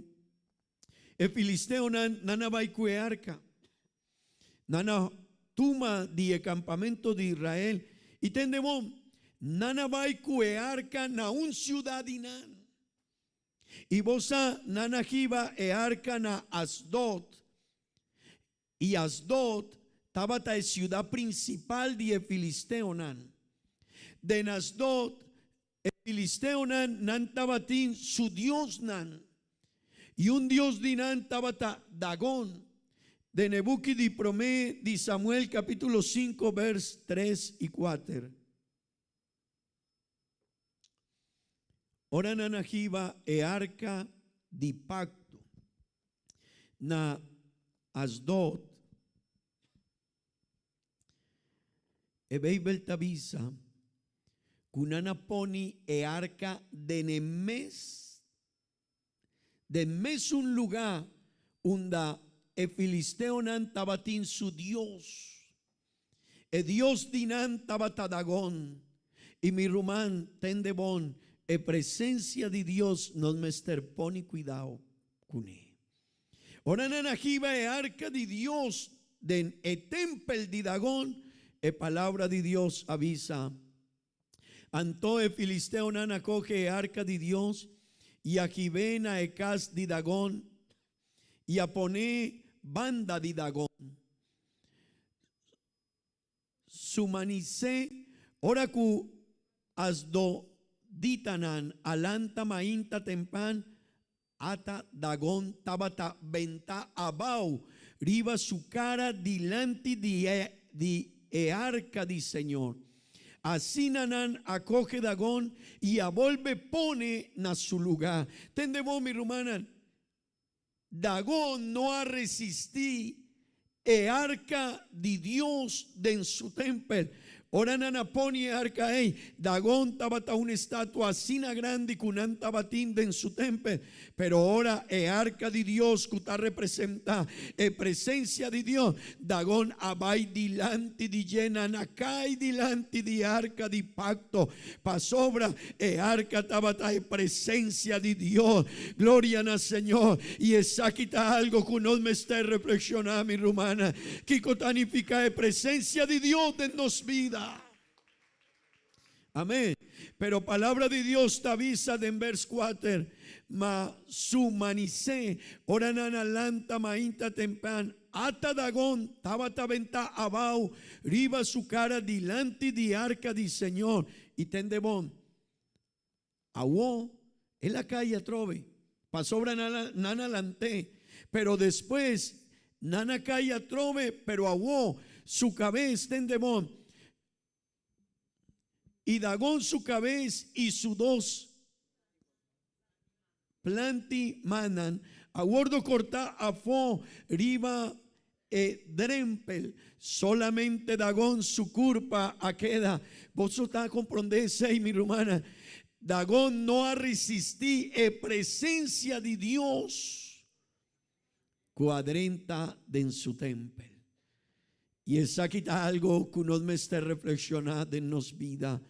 S5: e filisteonan nan a bai ku e arka. Nan a tuma di e kampamento di Israel i tende bon, nan a bai ku e arka na un siudat di nan. I bo sa, nan a hiba e arka na Asdod, i Asdod tabata e siudat prinsipal di e filisteonan. Den Asdod E filisteonan nan tabatin su diosnan, i un dios di nan tabata Dagon. Den e buki di Promé di Samuel capítulo 5 vers 3 i 4. Ora nan a hiba e arka di pakto na Asdod, E Beibel ta bisa ku nan a pone e arka den e mes den mesun lugá unda e filisteonan tabatin su dios. E dios di nan tabata Dagon. I mi ruman, tende bon, e presensia di Dios nos mester pone kuidao kuné. Ora nan a hiba e arka di Dios den e tempel di Dagon, e palabra di Dios a bisa, Anto e filisteonan a kohe e arka di Dios i a hib'é na e kas di Dagon i a pon'é banda di Dagon. Su manisé, ora ku asdoditanan a lanta mainta tempan, ata Dagon tabata bentá abou riba su kara dilanti di di e arka di señor. Asina nan a kohe Dagon i a bolbe pone na su lugá. Tende bo, mi rumannan, Dagon no a resistí e arka di Dios den su tempel. Ora nan a pone e arka ei, Dagon tabata un estatua asina grandi ku nan tabatin den su tempel. Pero ora e arka di Dios ku ta representá e presensia di Dios, Dagon a bai dilanti di dje, nan a kai dilanti di e arka di pakto. Pasobra e arka tabata e presensia di Dios. Gloria na Señor. I esaki ta algo ku nos mester reflekshoná, mi rumannan. Kiko ta nifiká e presensia di Dios den nos bida? Amén. Pero palabra di Dios ta bisa den vers kuater, Ma su manisé, ora nan a lanta mainta tempan, Ata Dagon tabata bentá abao riba su cara dilanti di arca di Señor, i tende bon, awo el a cai atrobe, pasobra nan a lant'é, pero despues nan a cai atrobe, pero awo su cabes, tende bon, i Dagon su cabes i su dos Planti mannan a wordo cortá afó riba e drempel. Solamente Dagon su curpa a keda. Boso ta comprendé esei, mi rumannan? Dagon no a resistí e presencia di Dios cu a drenta den su tempel. I esaki ta algo ku nos mester reflekshoná den nos bida.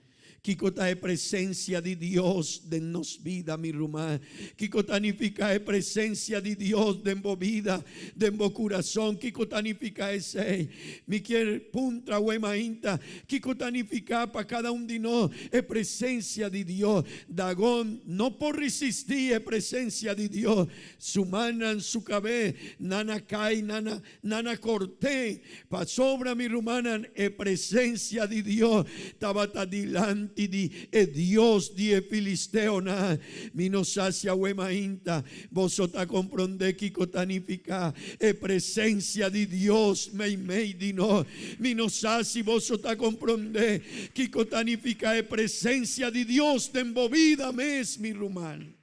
S5: Kiko ta e presensia di Dios den nos bida, mi ruman? Kiko ta nifiká e presensia di Dios den bo bida, den bo kurason? Kiko ta nifiká esei? Mi kier puntra awe mainta, kiko ta nifiká pa kada un di nos e presensia di Dios? Dagon no por risistí e presensia di Dios. Su mannan, su kabes, nan a kai, nan a Nan a cort'é, pasobra mi rumannan, e presencia di Dios tabata dilanti di e dios di e filisteonan. Mi no sa si awe mainta boso ta comprendé kico ta nifica e presencia di Dios meimei di nos. Mi no sa si boso ta comprendé kico ta nifica e presencia di Dios den bo bida mes, mi ruman.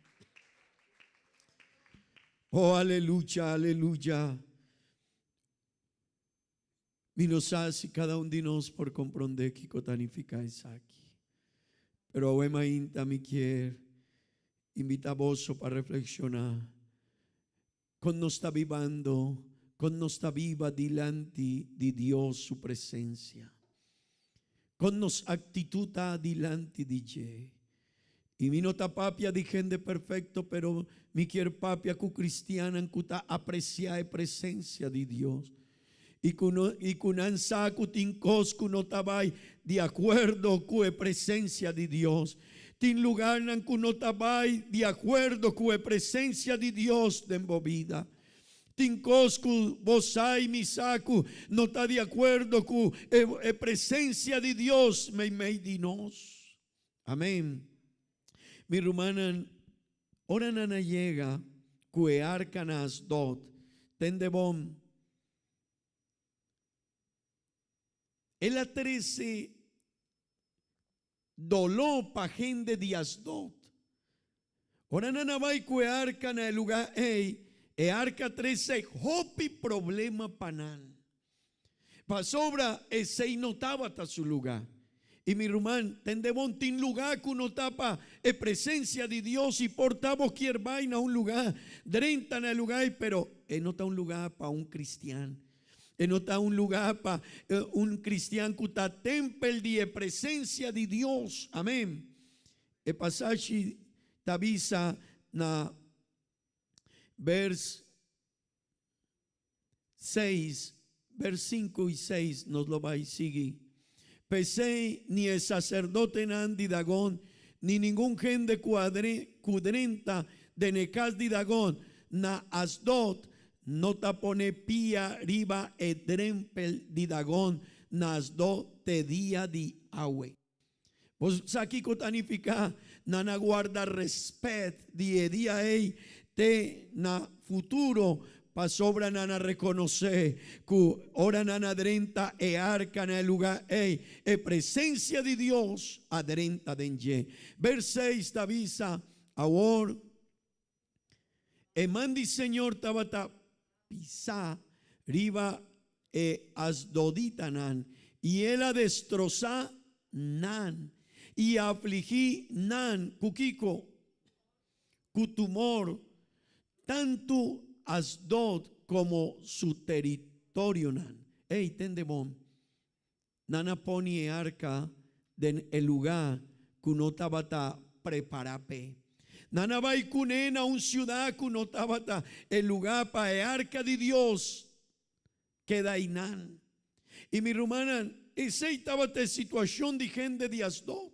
S5: Oh, aleluya, aleluya. Mi no sa si kada un di nos por komprondé kiko ta nifiká esaki. Pero awe mainta mi kier invita boso pa reflexiona con nos ta bibando, con nos ta biba dilanti di Dios su presencia. Con nos actitud ta dilanti di dje. Y mi no ta papia di hende perfecto, pero mi kier papia cu cristiannan cu ta aprecia e presencia di Dios. Y cu no, y cu nan sa cu tin cos cu no ta bay di acuerdo cu e presencia di Dios. Tin lugarnan cu no ta bay di acuerdo cu e presencia di Dios den bo bida. Tin cos cu bo sa y mi sa cu no ta di acuerdo cu e, e presencia di Dios meimei di nos. Amen. Mi rumannan, ora nan a yega cu e arca na Asdod, tende bon, el a trece doló pa hende di Asdod. Ora nan a bai cu e arca na e lugar ei, e arca a trece hopi problema pa nan. Pasobra esei no tabata su lugá. I mi ruman, tende bon, tin lugá ku no ta pa e presensia di Dios i por ta bo kier bai na un lugá, drenta na e lugá ei, pero e no ta un lugá pa un kristian. E no ta un lugá pa un kristian ku ta tempel di e presensia di Dios. Amén. E pasashi ta bisa na bers. 6, vers 5 i 6, nos lo bai sigui. P'esei ni e saserdotenan di Dagon ni ningun hende ku a ku drenta den e kas di Dagon na Asdod no ta pone pia riba e drempel di Dagon na Asdod te dia di awe. Bo sa kiko ta nifiká nan a guarda rèspèt di e dia ei te na futuro? Pasobra nan a rekonosé ku ora nan a drenta e arka na e lugá ei, e presensia di Dios a drenta den dje. Bers seis ta bisa, Awor e man di Señor tabata pisá riba e asdoditanan, i el a destrosá nan i a afligí nan ku kiko? Ku tumor, tantu Asdod komo su teritorionan. Ey, tende bon, nan a poni e arka den e lugá ku no tabata prepará p'e. Nan a bai kuné na un siudat ku no tabata e lugá pa e arka di Dios keda einan. I mi rumannan, esei tabata e situashon di hende di Asdod.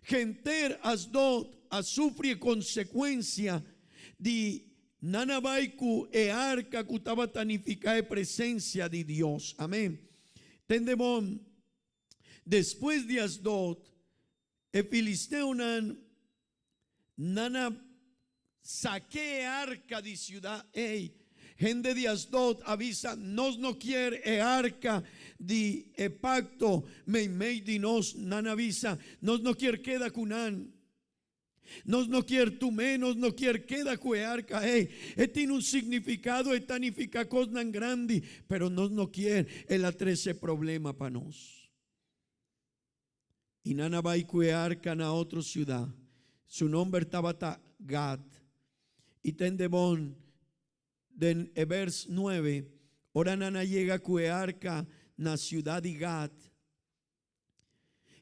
S5: Henter Asdod a sufri e konsekuensia di nan a bai ku e arka ku tabata nifiká e presensia di Dios. Amen. Tende bon, despues di Asdod, e filisteonan Nan a saké e arka di siudat ei. Hende di Asdod a bisa, Nos no kier e arka di e pakto meimei di nos. Nan a bisa, Nos no kier keda ku nan. Nos no kier tum'é, nos no kier keda ku e arka ei. E tin un signifikado, e ta nifiká kosnan grandi, pero nos no kier. El a trese problema pa nos. I nan a bai ku e arka na otro siudat. Su nomber tabata Gat. I tende bon, den e bers nuebe, ora nan a yega ku e arka na siudat di Gat,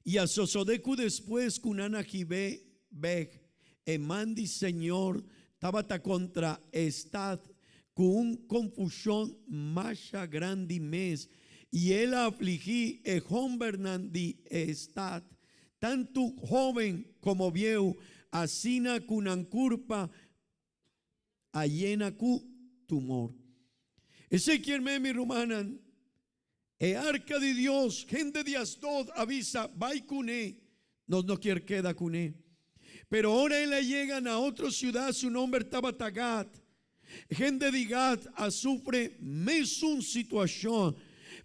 S5: i a sosodé ku despues ku nan a hib'é bèk, e man di señor tabata kontra e stat ku un konfushon masha grandi mes, i el a afligí e hòmbernan di e stat, tantu hóben komo bieu, asina ku nan kurpa a yena ku tumor. Esei kier men, mi rumannan, e arka di Dios, hende di Asdod a bisa, Bai kuné, nos no kier keda kuné. Pero ora el a yega na otro siudat, su nomber tabata Gat. Hende di Gat a sufri mesun situashon.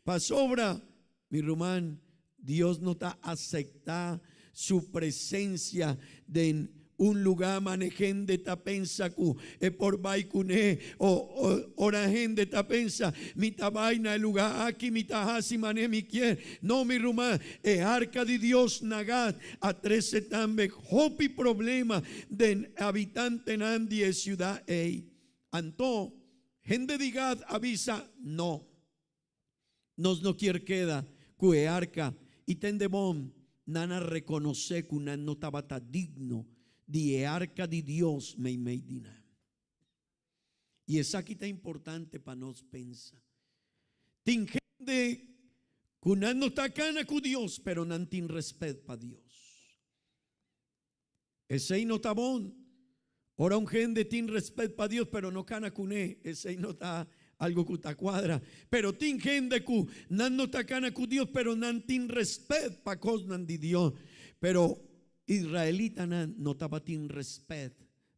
S5: Pasobra, mi ruman, Dios no ta aseptá su presensia den. Un lugá mane hende ta pensa ku e por bai kuné o ora hende ta pensa, Mi ta bai na e lugá aki, mi ta hasi mane mi kier. No, mi ruman, e arka di Dios na Gat a trese tambe hopi problema den e habitantenan di e siudat ei. Anto, hende di Gat a bisa, No. Nos no kier keda ku e arka i tende bon, nan a rekonosé ku nan no tabata digno di e arka di Dios meimei di nan. I esaki ta importante pa nos pensa. Tin hende ku nan no ta kana ku Dios, pero nan tin rèspèt pa Dios. Esei no ta bon. Ora un hende tin respet pa Dios pero no cana cune, esei no ta algo cu ta cuadra. Pero tin hende cu nan no ta cana cu Dios pero nan tin respet pa cosnan di Dios. Pero israelitanan no tabatin respet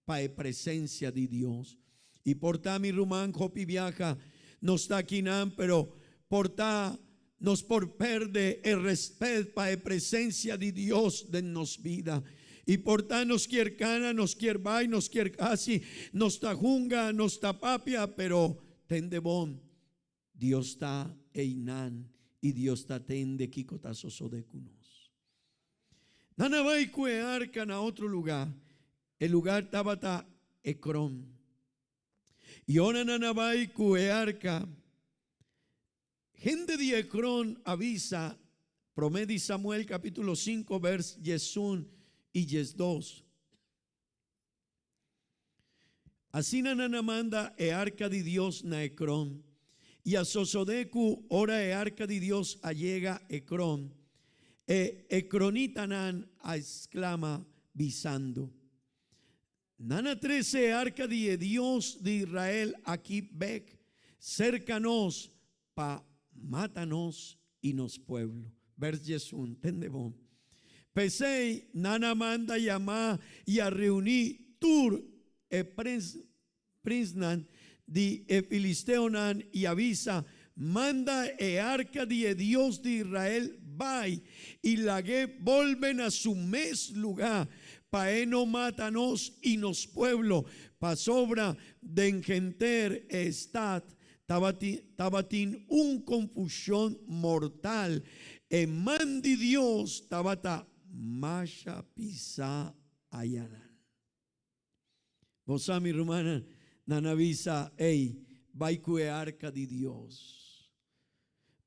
S5: pa e presencia di Dios. Y por ta mi ruman hopi biaha nos ta akinan pero por ta nos por perde e respet pa e presencia di Dios den nos bida. Y por ta nos kier cana, nos kier bay, nos kier haci, nos ta hunga, nos ta papia, pero tende bon, Dios ta einan y Dios ta tende kico ta sosode cu nos. Nan a bay cu e arca na otro lugar, e lugar tabata Ecron. Y ora nan a bay cu e arca, Hende di Ekron a bisa, Promé di Samuel capítulo 5 vers 11 i 12. Asina nan a manda e arka di Dios na Ekron. I a sosodé ku ora e arka di Dios a yega Ekron, e ekronitanan a sklama, bisando, Nan a trese e arka di e Dios di Israel aki bek serka nos pa mata nos i nos pueblo. Bers 11, Tende bon. P'esei nan a manda yama i a reuní tur e prinsnan di e filisteonan i a bisa, Manda e arka di e Dios di Israel bai i lag'é bolbe na su mes lugá, pa e no mata nos i nos pueblo, pasobra den henter e stat tabatin un konfushon mortal, e man di Dios tabata masha pisá ayanan. Bo sa, mi rumannan, nan a bisa, Ey, bai ku e arka di Dios.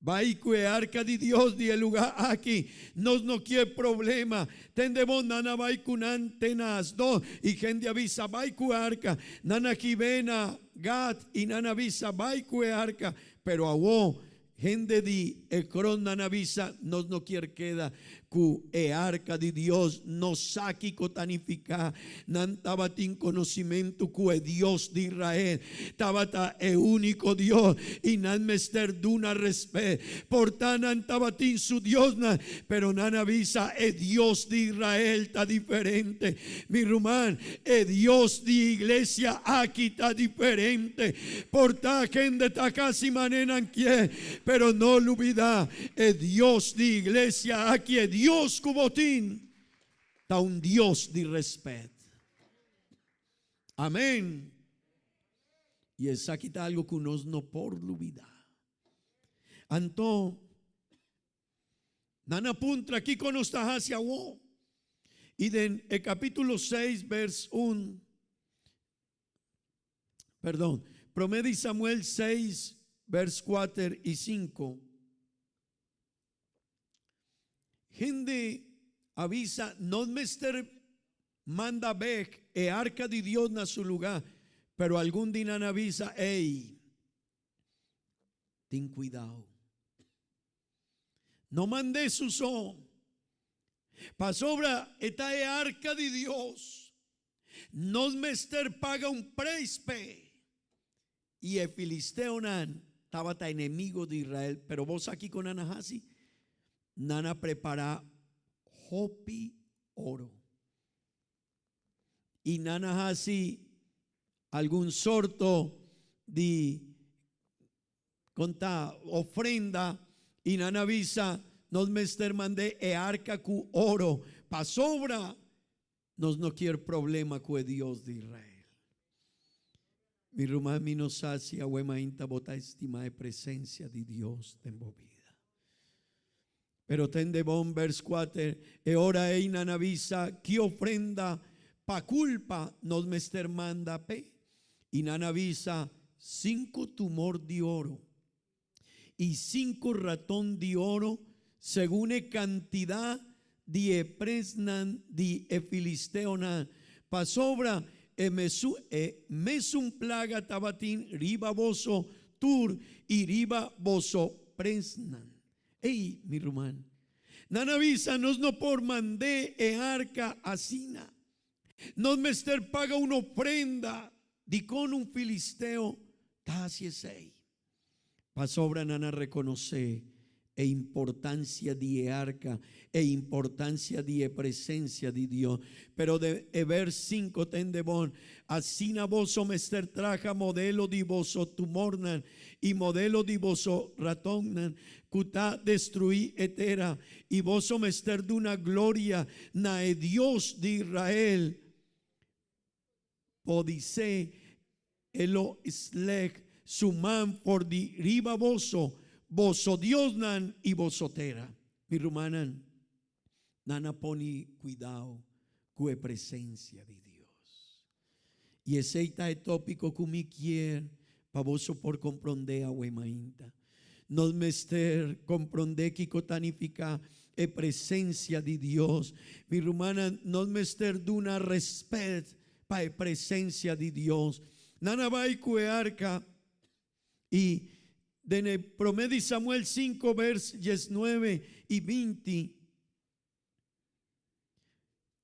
S5: Bai ku e arka di Dios di e lugá aki. Nos no kier problema. Tende bon, nan a bai ku nan te na Asdod, i hende a bisa, Bai ku e arka. Nan a hib'é na Gat, i nan a bisa, Bai ku e arka. Pero awó, Hende di Ekron nan a bisa, Nos no kier keda ku e arka di Dios, nos sa kiko ta nifiká. Nan tabatin konosimentu ku e Dios di Israel tabata e úniko Dios i nan mester duna rèspèt. Por ta nan tabatin su diosnan, pero nan a bisa, E Dios di Israel ta diferente. Mi ruman, e Dios di iglesia aki ta diferente. Por ta hende ta casi mane nan kier, pero no lubida, e Dios di iglesia aki, e Dios cu bo tin, ta un Dios di respet. Amen. Y esaki ta algo cu nos no por lubida. Anto, Nan a puntra, Kiko nos ta hasi awor? I den e kapítulo 6, vers 1, perdon, promé di Samuel 6, vers 4 i 5, hende a bisa, Nos mester manda bek e arka di Dios na su lugá. Pero algun di nan a bisa, Ey, tin kuidao. No mand'é su so, pasobra e ta e arka di Dios. Nos mester paga un preis p'e. I e filisteonan tabata enemigo di Israel, pero bo sa kiko nan a hasi? Nan a prepará hopi oro. I nan a hasi algun sorto di Konta ofrenda i nan a bisa, Nos mester mand'é e arka ku oro, pasobra. Nos no kier problema ku e Dios di Israel. Mi ruman, mi no sa si awe mainta bo ta estimá e presensia di Dios den bo bida. Pero tende bon, vers kuater, E ora ei nan a bisa, Ki ofrenda pa kulpa nos mester manda p'e? I nan a bisa, Sinku tumor di oro i sinku raton di oro, segun e kantidat di e presnan di e filisteonan, pasobra e mesun e mesun plaga tabatin riba boso tur i riba boso presnan. Ey, mi ruman, nan a bisa, nos no por mand'é e arka asina. Nos mester paga un ofrenda. Dikon un filisteo ta hasi esei? Pasobra nan a rekonosé e importansia di e arka, e importansia di e presensia di Dios. Pero de e vers sinku tende bon, Asina boso mester traha modelo di boso tumornan i modelo di boso ratonnan ku ta destruí e tera, i boso mester duna gloria na e Dios di Israel. Podisé e lo slèg su man for di riba boso, boso diosnan i boso tera. Mi rumannan, nan a pone kuidao ku e presensia di Dios. I esei ta e tópiko ku mi kier pa boso por komprondé awe mainta. Nos mester komprondé kiko ta nifiká e presensia di Dios. Mi rumannan, nos mester duna rèspèt pa e presensia di Dios. Nan a bai ku e arka i den e promé di Samuel sinku bers diesnuebe i binti,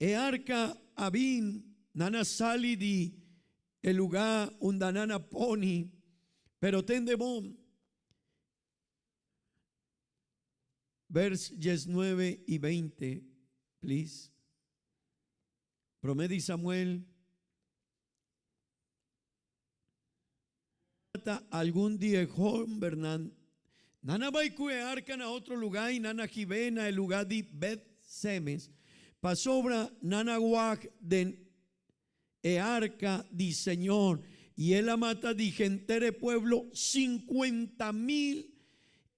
S5: E arka a bin, nan a sali di e lugá unda nan a poni, pero tende bon, vers diesnuebe i beinti, please. Promé di Samuel. Ta algun di e hombernan. Nan a bai ku e arka na otro lugá i nan a hib'é na e lugá di Bet-Semes, pasobra nan a wak den e arka di Señor, i el a mata di henter e pueblo sinkuenta mil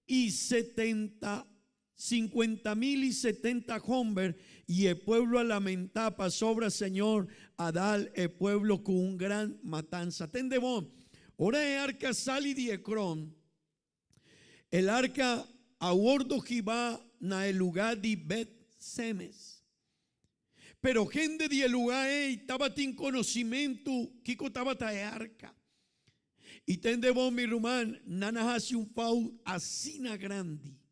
S5: i setenta Sinkuenta mil i setenta homber, i e pueblo a lamentá pasobra Señor a dal e pueblo ku un gran matansa. Tende bon, ora e arka sali di Ekron, el arka a wordo hibá na e lugá di Bet-Semes. Pero hende di e lugá ei tabatin konosimentu kiko tabata e arka. I tende bon, mi ruman, nan a hasi un fout asina grandi.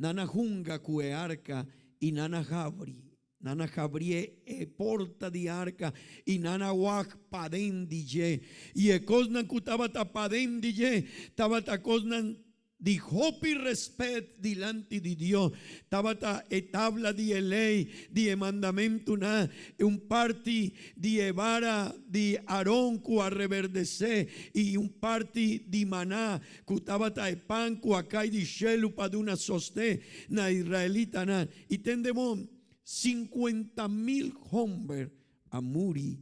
S5: Nan a hunga ku e arka i nan a habri. Nan a habrié e porta di arka i nan a wak paden di dje. I e kosnan ku tabata paden di dje tabata kosnan Di hopi respet dilanti di Dios tabata e tabla di e ley di e mandamentunan, e un parti di e bara di Aron cu a reberdece y un parti di maná cu tabata e pan cu a cay di shelu pa duna sosten na israelitanan. Y tende bon, 50,000 homber a muri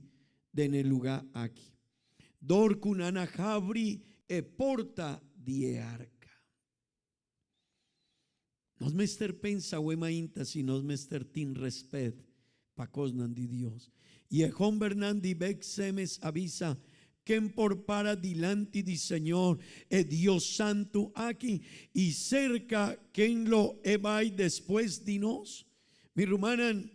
S5: den e luga aki. Dor ku nan a habri e porta di e arka. Nos mester pensa awe mainta si nos mester tin respet pa kosnan di Dios. I e hombernan di Bet-Semes a bisa, Ken por para dilanti di Señor, e Dios santu aki, i serka ken lo e bai despues di nos? Mi rumannan,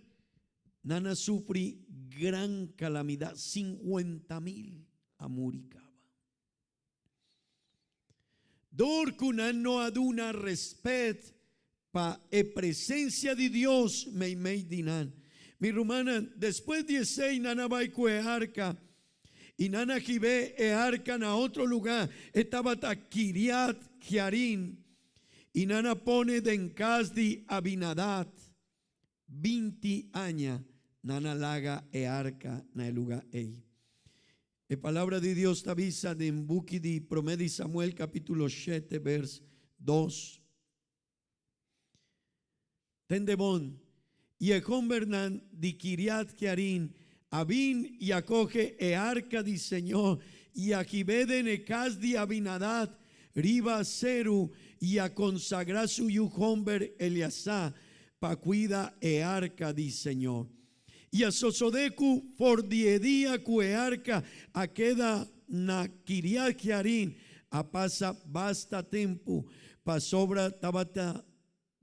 S5: Nan a sufri gran kalamidat, 50,000 a muri kaba. Dor ku nan no a duna respet pa e presensia di Dios meimei di nan. Mi rumannan, despues di esei nan a bai ku e arka i nan a hib'é e arka na otro lugá, e tabata Kiriat Jearim, i nan a pone den kas di Abinadad. 20 aña nan a laga e arka na e lugá ei. E Palabra di Dios ta bisa den buki di Promé di Samuel kapítulo shete bers dos, Tende bon! I e hombernan di Kiriat-Jearim a bin i a kohe e arka di Señor i a hib'é den e kas di Abinadad riba seru i a konsagrá su yu homber Eleazar pa kuida e arka di Señor. I a sosodé ku for di e dia ku e arka a keda na Kiriat-Jearim a pasa basta tempu, pasobra tabata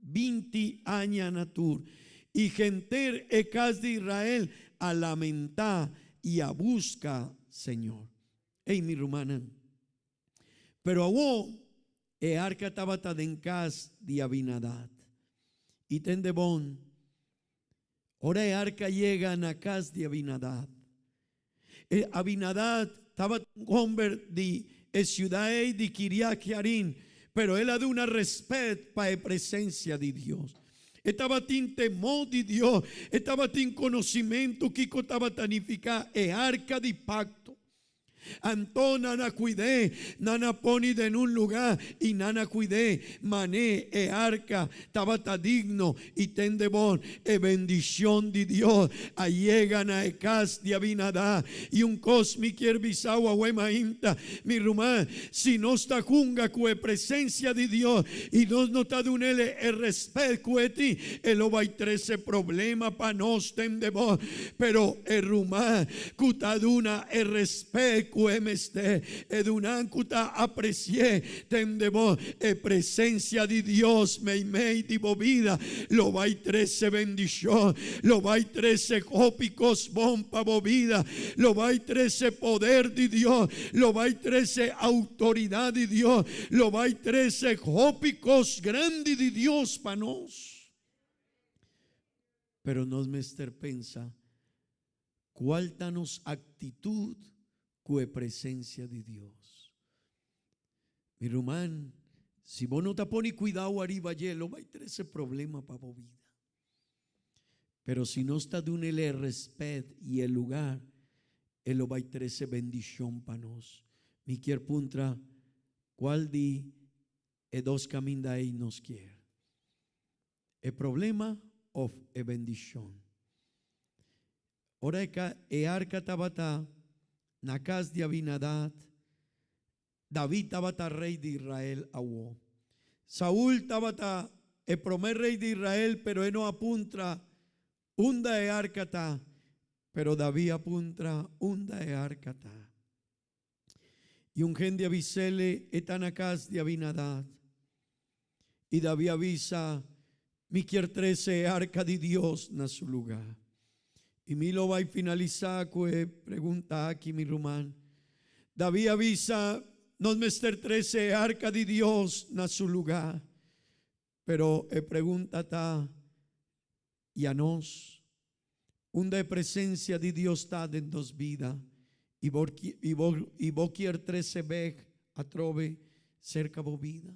S5: 20 aña na tur. I henter e kas di Israel a lamentá i a buska Señor. Ey, mi rumannan! Pero awor e arka tabata den kas di Abinadad. I tende bon, ora e arka yega na kas di Abinadad, e Abinadad tabata un homber di e siudat ei di Kiriat-Jearim, pero el a duna respet pa e presensia di Dios. E tabatin temor di Dios, e tabatin konosimentu kiko tabata nifiká e arka di pakto. Anto nan a kuid'é, nan a pone den un lugá i nan a kuid'é man'é e arka tabata digno i tende bon. E bendishon di Dios a yega na e kas di Abinadá. I un kos mi kier bisa awe mainta, mi ruman, si nos ta hunga ku e presensia di Dios i nos no ta dun'el e rèspèt ku e tin, e lo bai trese problema pa nos, tende bon. Pero e ruman ku ta duna e respet ku e mester, e dunan ku ta apresi'é, tende bo, e presensia di Dios meimei di bo bida lo bai trese bendishon, lo bai trese hopi kos bon pa bo bida, lo bai trese poder di Dios, lo bai trese outoridat di Dios, lo bai trese hopi kos grandi di Dios pa nos. Pero nos mester pensa cual ta nos actitud cu e presencia di Dios. Mi ruman, si bo no ta pone cuidao ariba dje, lo bay trece problema pa bo bida. Pero si nos ta dun'el e respet y e lugar, e lo bay trece bendicion pa nos. Mi kier puntra, cual di e dos caminda ey nos kier? E problema of e bendishon? Ora e ka e arka tabata na kas di Abinadad, David tabata rei di Israel awo. Saul tabata e promé rei di Israel, pero e no a puntra unda e arka ta, pero David a puntra unda e arka ta. I un hende a bis'ele, E ta na kas di Abinadad. I David a bisa, Mi kier trese e arka di Dios na su lugá. I mi lo bai finalisá ku e pregunta aki, mi ruman. David a bisa, Nos mester trese e arka di Dios na su lugá. Pero e pregunta ta, I anos? Unda e presencia di Dios ta den nos bida? I bo i bo i bo kier trece bek atrobe cerca bo bida?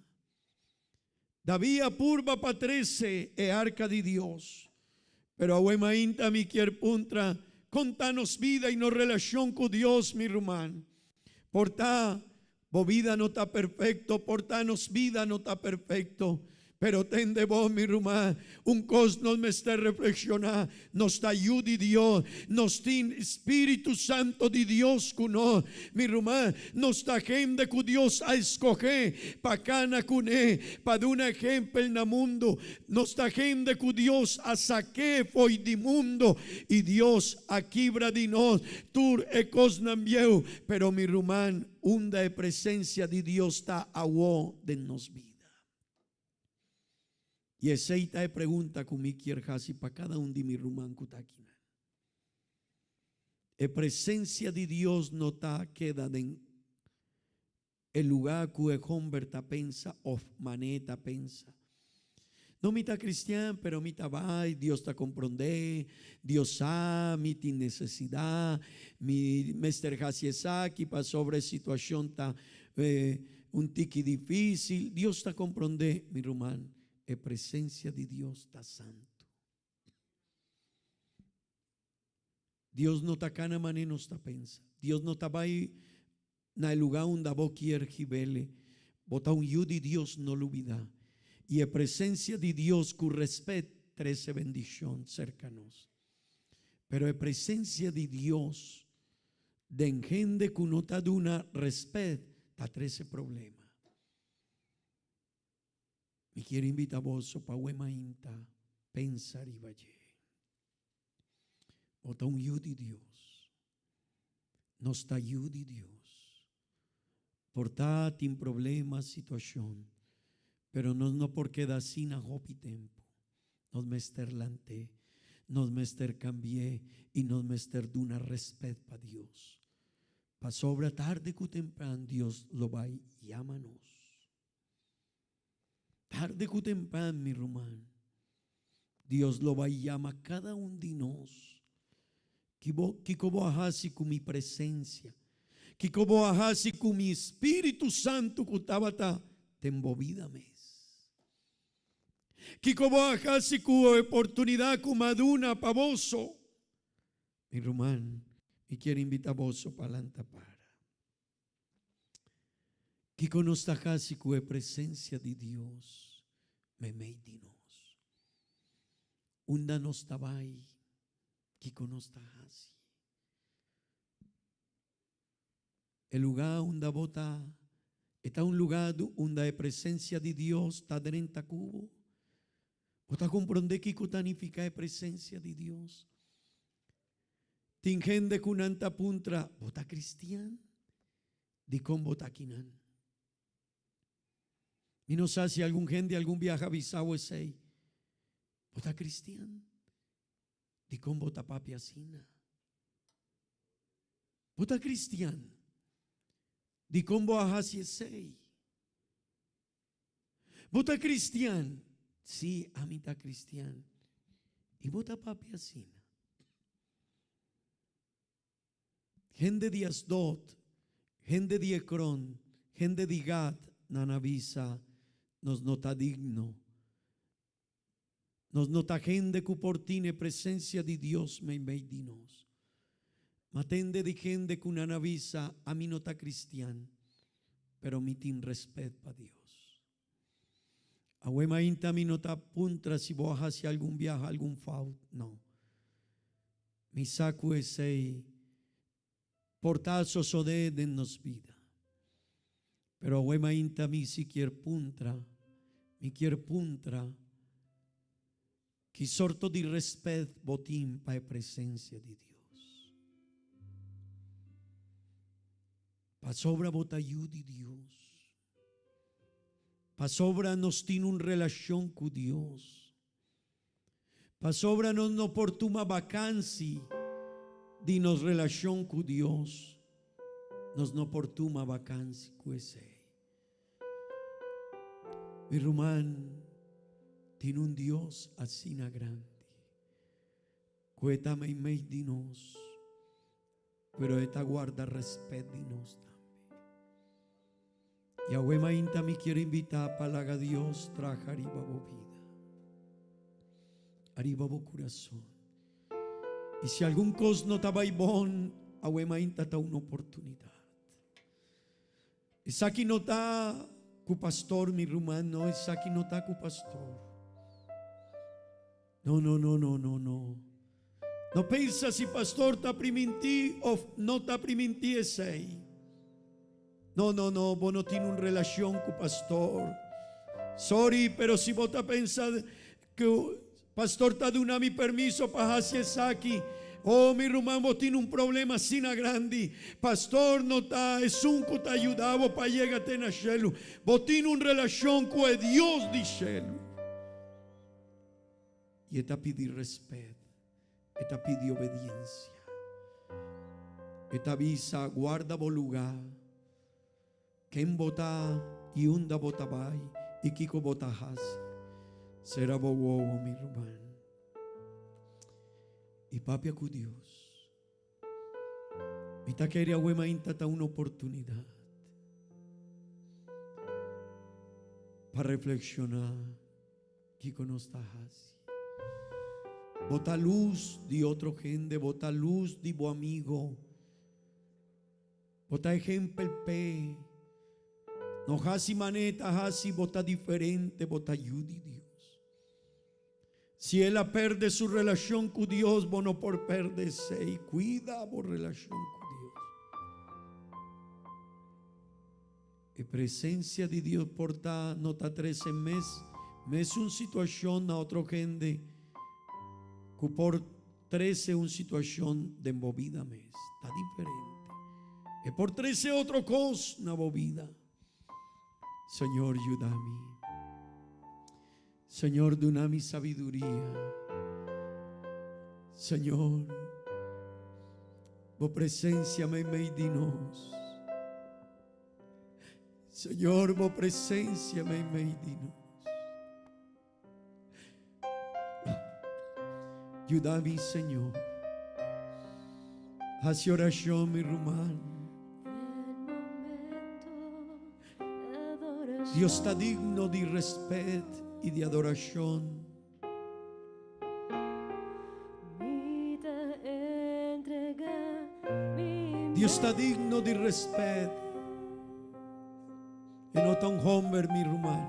S5: David a purba pa trece e arca di Dios, pero awe mainta mi kier puntra, con ta nos bida i nos relacion cu Dios, mi ruman? Por ta bo bida no ta perfecto, por ta nos bida no ta perfecto, pero tende bo, mi ruman, un cos nos mester reflexiona, nos ta yu di Dios, nos tin Spiritu Santo di Dios cu nos, mi ruman, nos ta hende cu Dios a escoge pa cana cune, pa duna ehempel na mundo, nos ta hende cu Dios a saque fo'i di mundo y Dios a kibra di nos tur e cosnan bieu. Pero mi ruman, unda e presencia di Dios ta awo den nos bida? Y esey ta e pregunta cu mi kier haci pa cada un di mi ruman cu ta akinan. E presencia di Dios no ta keda den e lugar cu e homber ta pensa of mane ta pensa. No mi ta cristian pero mi ta bay, Dios ta comprende, Dios sa mi tin necesidad, mi mester haci esaki pasobra e situacion ta un tiki dificil. Dios ta comprende, mi ruman, e presencia di Dios ta santo. Dios no ta cana mane nos ta pensa. Dios no ta bay na e lugar unda bo kier hibele. Bo ta un yu di Dios, no lubida. Y e presencia di Dios cu respet. trese bendishon serka nos. Pero e presensia di Dios den hende ku no ta duna rèspèt ta trese problema. Mi kier invita boso pa awe mainta pensa riba dje. Bo ta un yu di Dios. Nos ta yu di Dios. Por ta tin problema, situacion, pero nos no por keda asina hopi tempo. Nos mester lant'é, nos mester cambi'é y nos mester duna respet pa Dios. Pasobra tarde cu tempran Dios lo bay yama nos. Tarde cu tempran, mi ruman, Dios lo bay yama cada un di nos. Ki bo, kico bo a haci cu mi presencia? Kico bo a haci cu mi Spiritu Santo cu tabata den bo bida mes? Kico bo a haci cu e oportunidad cu m'a duna pa boso? Mi ruman, mi kier invita boso pa lanta para. Kiko nos ta hasi ku e presensia di Dios meimei di nos? Unda nos ta bai, kiko nos ta hasi? E lugá unda bo ta, e ta un lugá unda e presensia di Dios ta drenta ku bo? Bo ta komprondé kiko ta nifiká e presensia di Dios? Tin hende ku nan ta puntra, Bo ta kristian? Dikon bo ta akinan? Mi no sa si algun hende algun biaha a bisa bo esei. Bo ta kristian? Dikon bo ta papia asina? Bo ta kristian? Dikon bo a hasi esei? Bo ta kristian? Sí, ami ta kristian. I bo ta papia asina? Hende di Asdod, hende di Ekron, hende di Gat, nan a bisa, Nos no ta digno. Nos no ta hende ku por tin e presensia di Dios meimei di nos. Ma tende di hende ku nan a bisa, Ami no ta kristian, pero mi tin respet pa Dios. Awe mainta mi no ta puntra si bo a hasi algun biaha algun fout, no. Mi sa ku esei por ta sosodé den nos bida. Pero awe mainta mi si kier puntra, mi kier puntra ki sorto di respet bo tin pa e presencia di Dios. Pasobra bo ta yu di Dios. Pasobra nos tin un relacion cu Dios. Pasobra nos no por tuma vakansi di nos relashon ku Dios. Nos no por tuma vakansi ku esei. Mi ruman, tin un Dios asina grandi ku e ta meimei di nos, pero e ta guarda rèspèt di nos tambe. Yahweh mainta mi kier invita pa laga Dios traha ariba bo bida, ariba bo curason. Y si algun cos no ta bay bon, awe mainta ta un oportunidad. Esaki no ta cu pastor, mi ruman, no, esaki no ta cu pastor. No, no, no, no, no, no. No pensa si pastor ta primintí of no ta primintí esei. No, no, no, bo no tin un relacion cu pastor. Sorry, pero si bo ta pensa cu pastor ta duna mi permiso pa haci esaki, oh, mi ruman, bo tin un problema asina grandi. Pastor no ta esun cu ta yuda bo pa yega te na shelu. Bo tin un relacion cu e Dios di shelu. I e ta pidi respet, e ta pidi obediencia. E ta bisa, Guarda bo lugá, ken bo ta i unda bo ta bai i kiko bo ta hasi. Sera bo wowo, mi ruman, i papia ku Dios. Mi ta kere awe mainta ta un oportunidat pa reflekshoná. Kiko nos ta hasi? Bo ta lus di otro hende, bo ta lus di bo amigo. Bo ta ehempel p'e. No hasi manera ta hasi, bo ta diferente, bo ta yu di Dios. Si el a perde su relashon ku Dios, bo no por perde esei. Kuida bo relashon ku Dios. E presensia di Dios por ta no ta trese mes mesun situashon na otro hende ku por trese un situashon den bo bida mes. Ta diferente. E por trese otro kos na bo bida. Señor yuda mi. Señor duna mi sabiduria. Señor, bo presencia meimei di nos. Señor, bo presencia meimei di nos. Yuda mi, Señor. Haci oracion, mi ruman. Dios ta digno di respet i di adorashon. Dios ta digno di respet. E no ta un homber, mi ruman.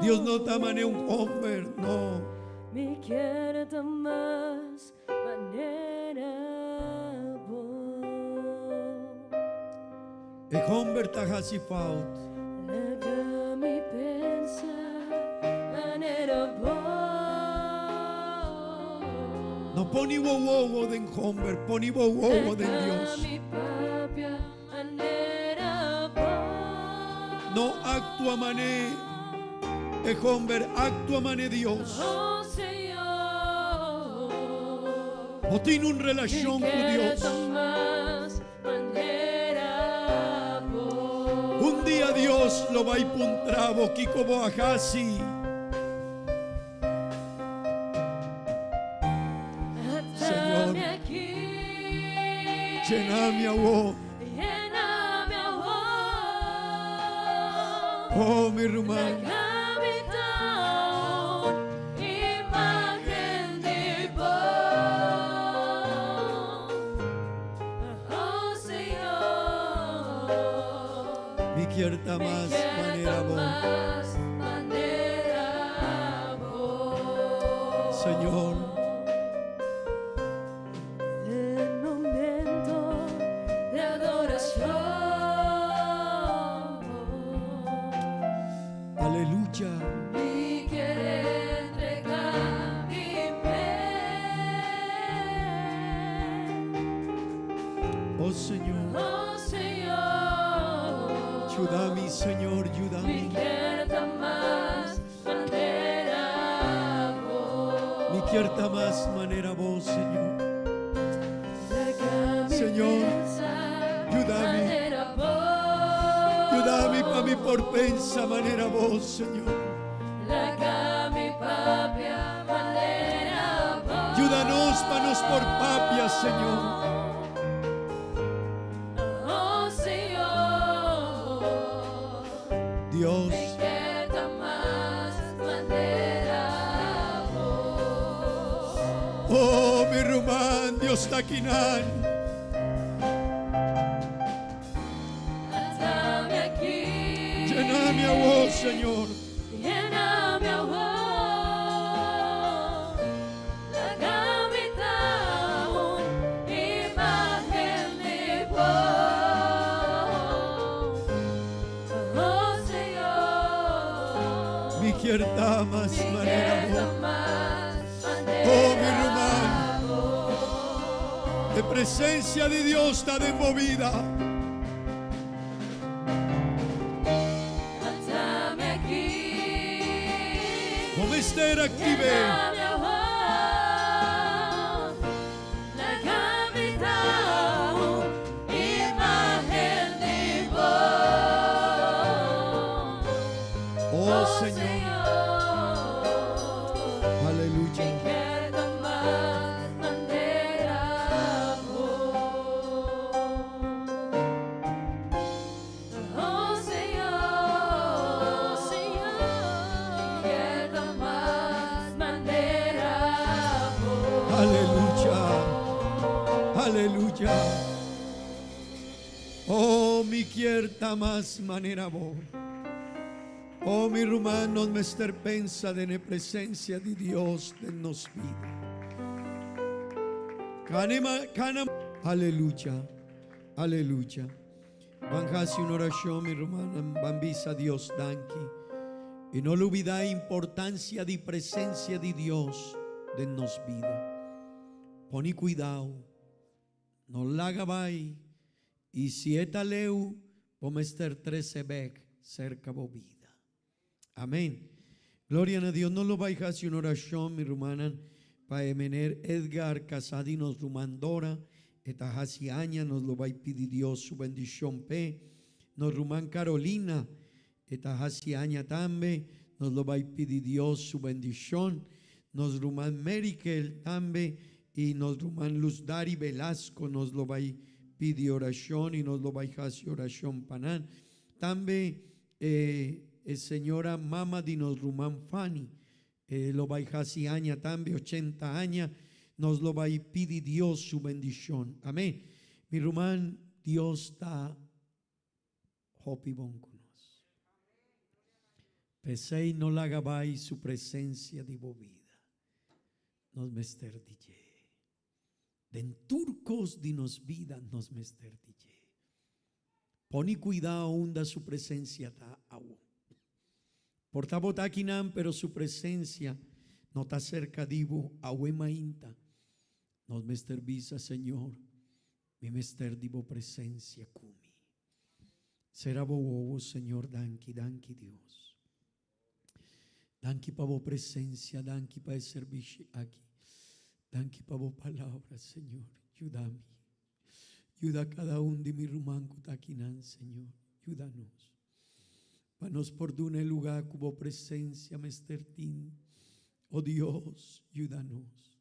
S5: Dios no ta mane un homber, no. E homber ta haci fout. No poni bo wowo den homber, poni bo wowo den Dios. No actua mane e homber, actua mane Dios. Bo tin un relacion cu Dios. Un dia Dios lo bai puntra bo kico bo a haci. Señor, llena mi awo. Oh, mi ruman. Mi kier ta mas manera bo. Señor. Aleluya. Oh Señor. Yuda mi, Señor, yuda mi. Mi kier ta mas manera bo, Señor. Señor, yuda mi. Yuda mi pa mi por pensa manera bo, Señor. Yuda nos pa nos por papia, Señor. Dios. Oh, mi ruman, Dios ta kinan. Llena mi awo, Señor. Mi kier ta mas manera bo. Oh, mi ruman, e presencia di Dios ta den bo bida. Bo mester activ'é. Oh Señor. Aleluya. Aleluya. Aleluya. Oh, mi kier ta mas manera bo. Oh mi ruman, nos mester pensa den e presencia di Dios den nos bida. Kana, kana, aleluya, aleluya. Ban hasi un oracion, mi ruman, ban bisa Dios danki. Y no lubida importancia di presencia di Dios den nos bida. Pone cuidao, no laga bay, y si e ta leu, bo mester trece bek cerca bo bida. Amen. Gloria na Dios. Nos lo bay hasi un oracion, mi rumannan, pa e meneer Edgar casa di nos ruman Dora. E ta hasi aña, nos lo bay pidi Dios su bendicion p'e. Nos ruman Carolina, e ta hasi aña tambe, nos lo bay pidi Dios su bendicion. Nos ruman Merikel tambe y nos ruman Luzdari Velasco nos lo bay pidi oracion y nos lo bay hasi oracion pa nan. Tambe e e señora mama di nos ruman Fanny, e lo bay hasi aña tambe, 80 aña, nos lo bay pidi Dios su bendicion. Amen. Mi ruman, Dios ta hopi bon cu nos. P'esey no laga bay su presencia di bo bida. Nos mester di dje. Den tur cos di nos bida nos mester di dje. Poni cuidao unda su presencia ta awo. Por ta bo ta akinan pero su presencia no ta cerca di bo awe mainta. Nos mester bisa, Señor, mi mester di bo presencia cu mi. Cera bo wowo, Señor, danki, danki Dios. Danki pa bo presencia, danki pa e servicio aki. Danki pa bo palabra, Señor. Yuda mi. Yuda cada un di mi ruman cu ta akinan, Señor. Yuda nos. Pa nos por duna e lugar cu bo presencia mester tin. Oh Dios, yuda nos.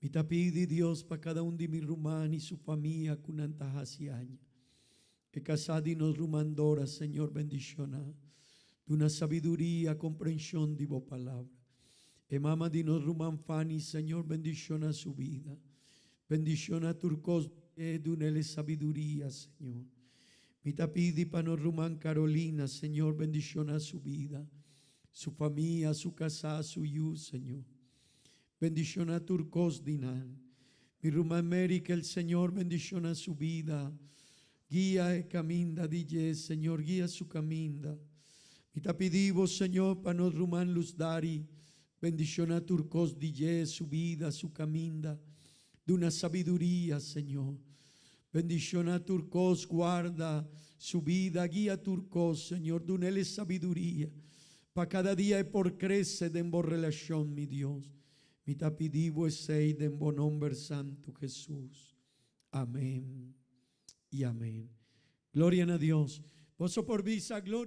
S5: Mi ta pidi Dios pa cada un di mi ruman y su famia cu nan ta haci aña. E casa di nos ruman Dora, Señor, bendiciona. Duna sabiduria, comprension di bo palabra. E mama di nos ruman Fanny, Señor, bendiciona su bida. Bendiciona tur cos dunele sabiduria, Señor. Mi ta pidi pa nos ruman Carolina, Señor, bendiciona su bida, su famia, su casa, su yu, Señor. Bendiciona tur cos di nan. Mi ruman Mary, cu el Señor bendiciona su bida. Guia e caminda di dje, Señor, guia su caminda. Mi ta pidi bo, Señor, pa nos ruman Luzdari, bendiciona tur cos di dje, su bida, su caminda. Duna sabiduria, Señor. Bendiciona tur cos, guarda su bida, guia tur cos, Señor, dunele sabiduria. Pa cada dia e por crece den bo relacion, mi Dios. Mi ta pidi bo esey den bo nomber santo, Jesus. Amen y amen. Gloria na Dios. Boso por bisa gloria.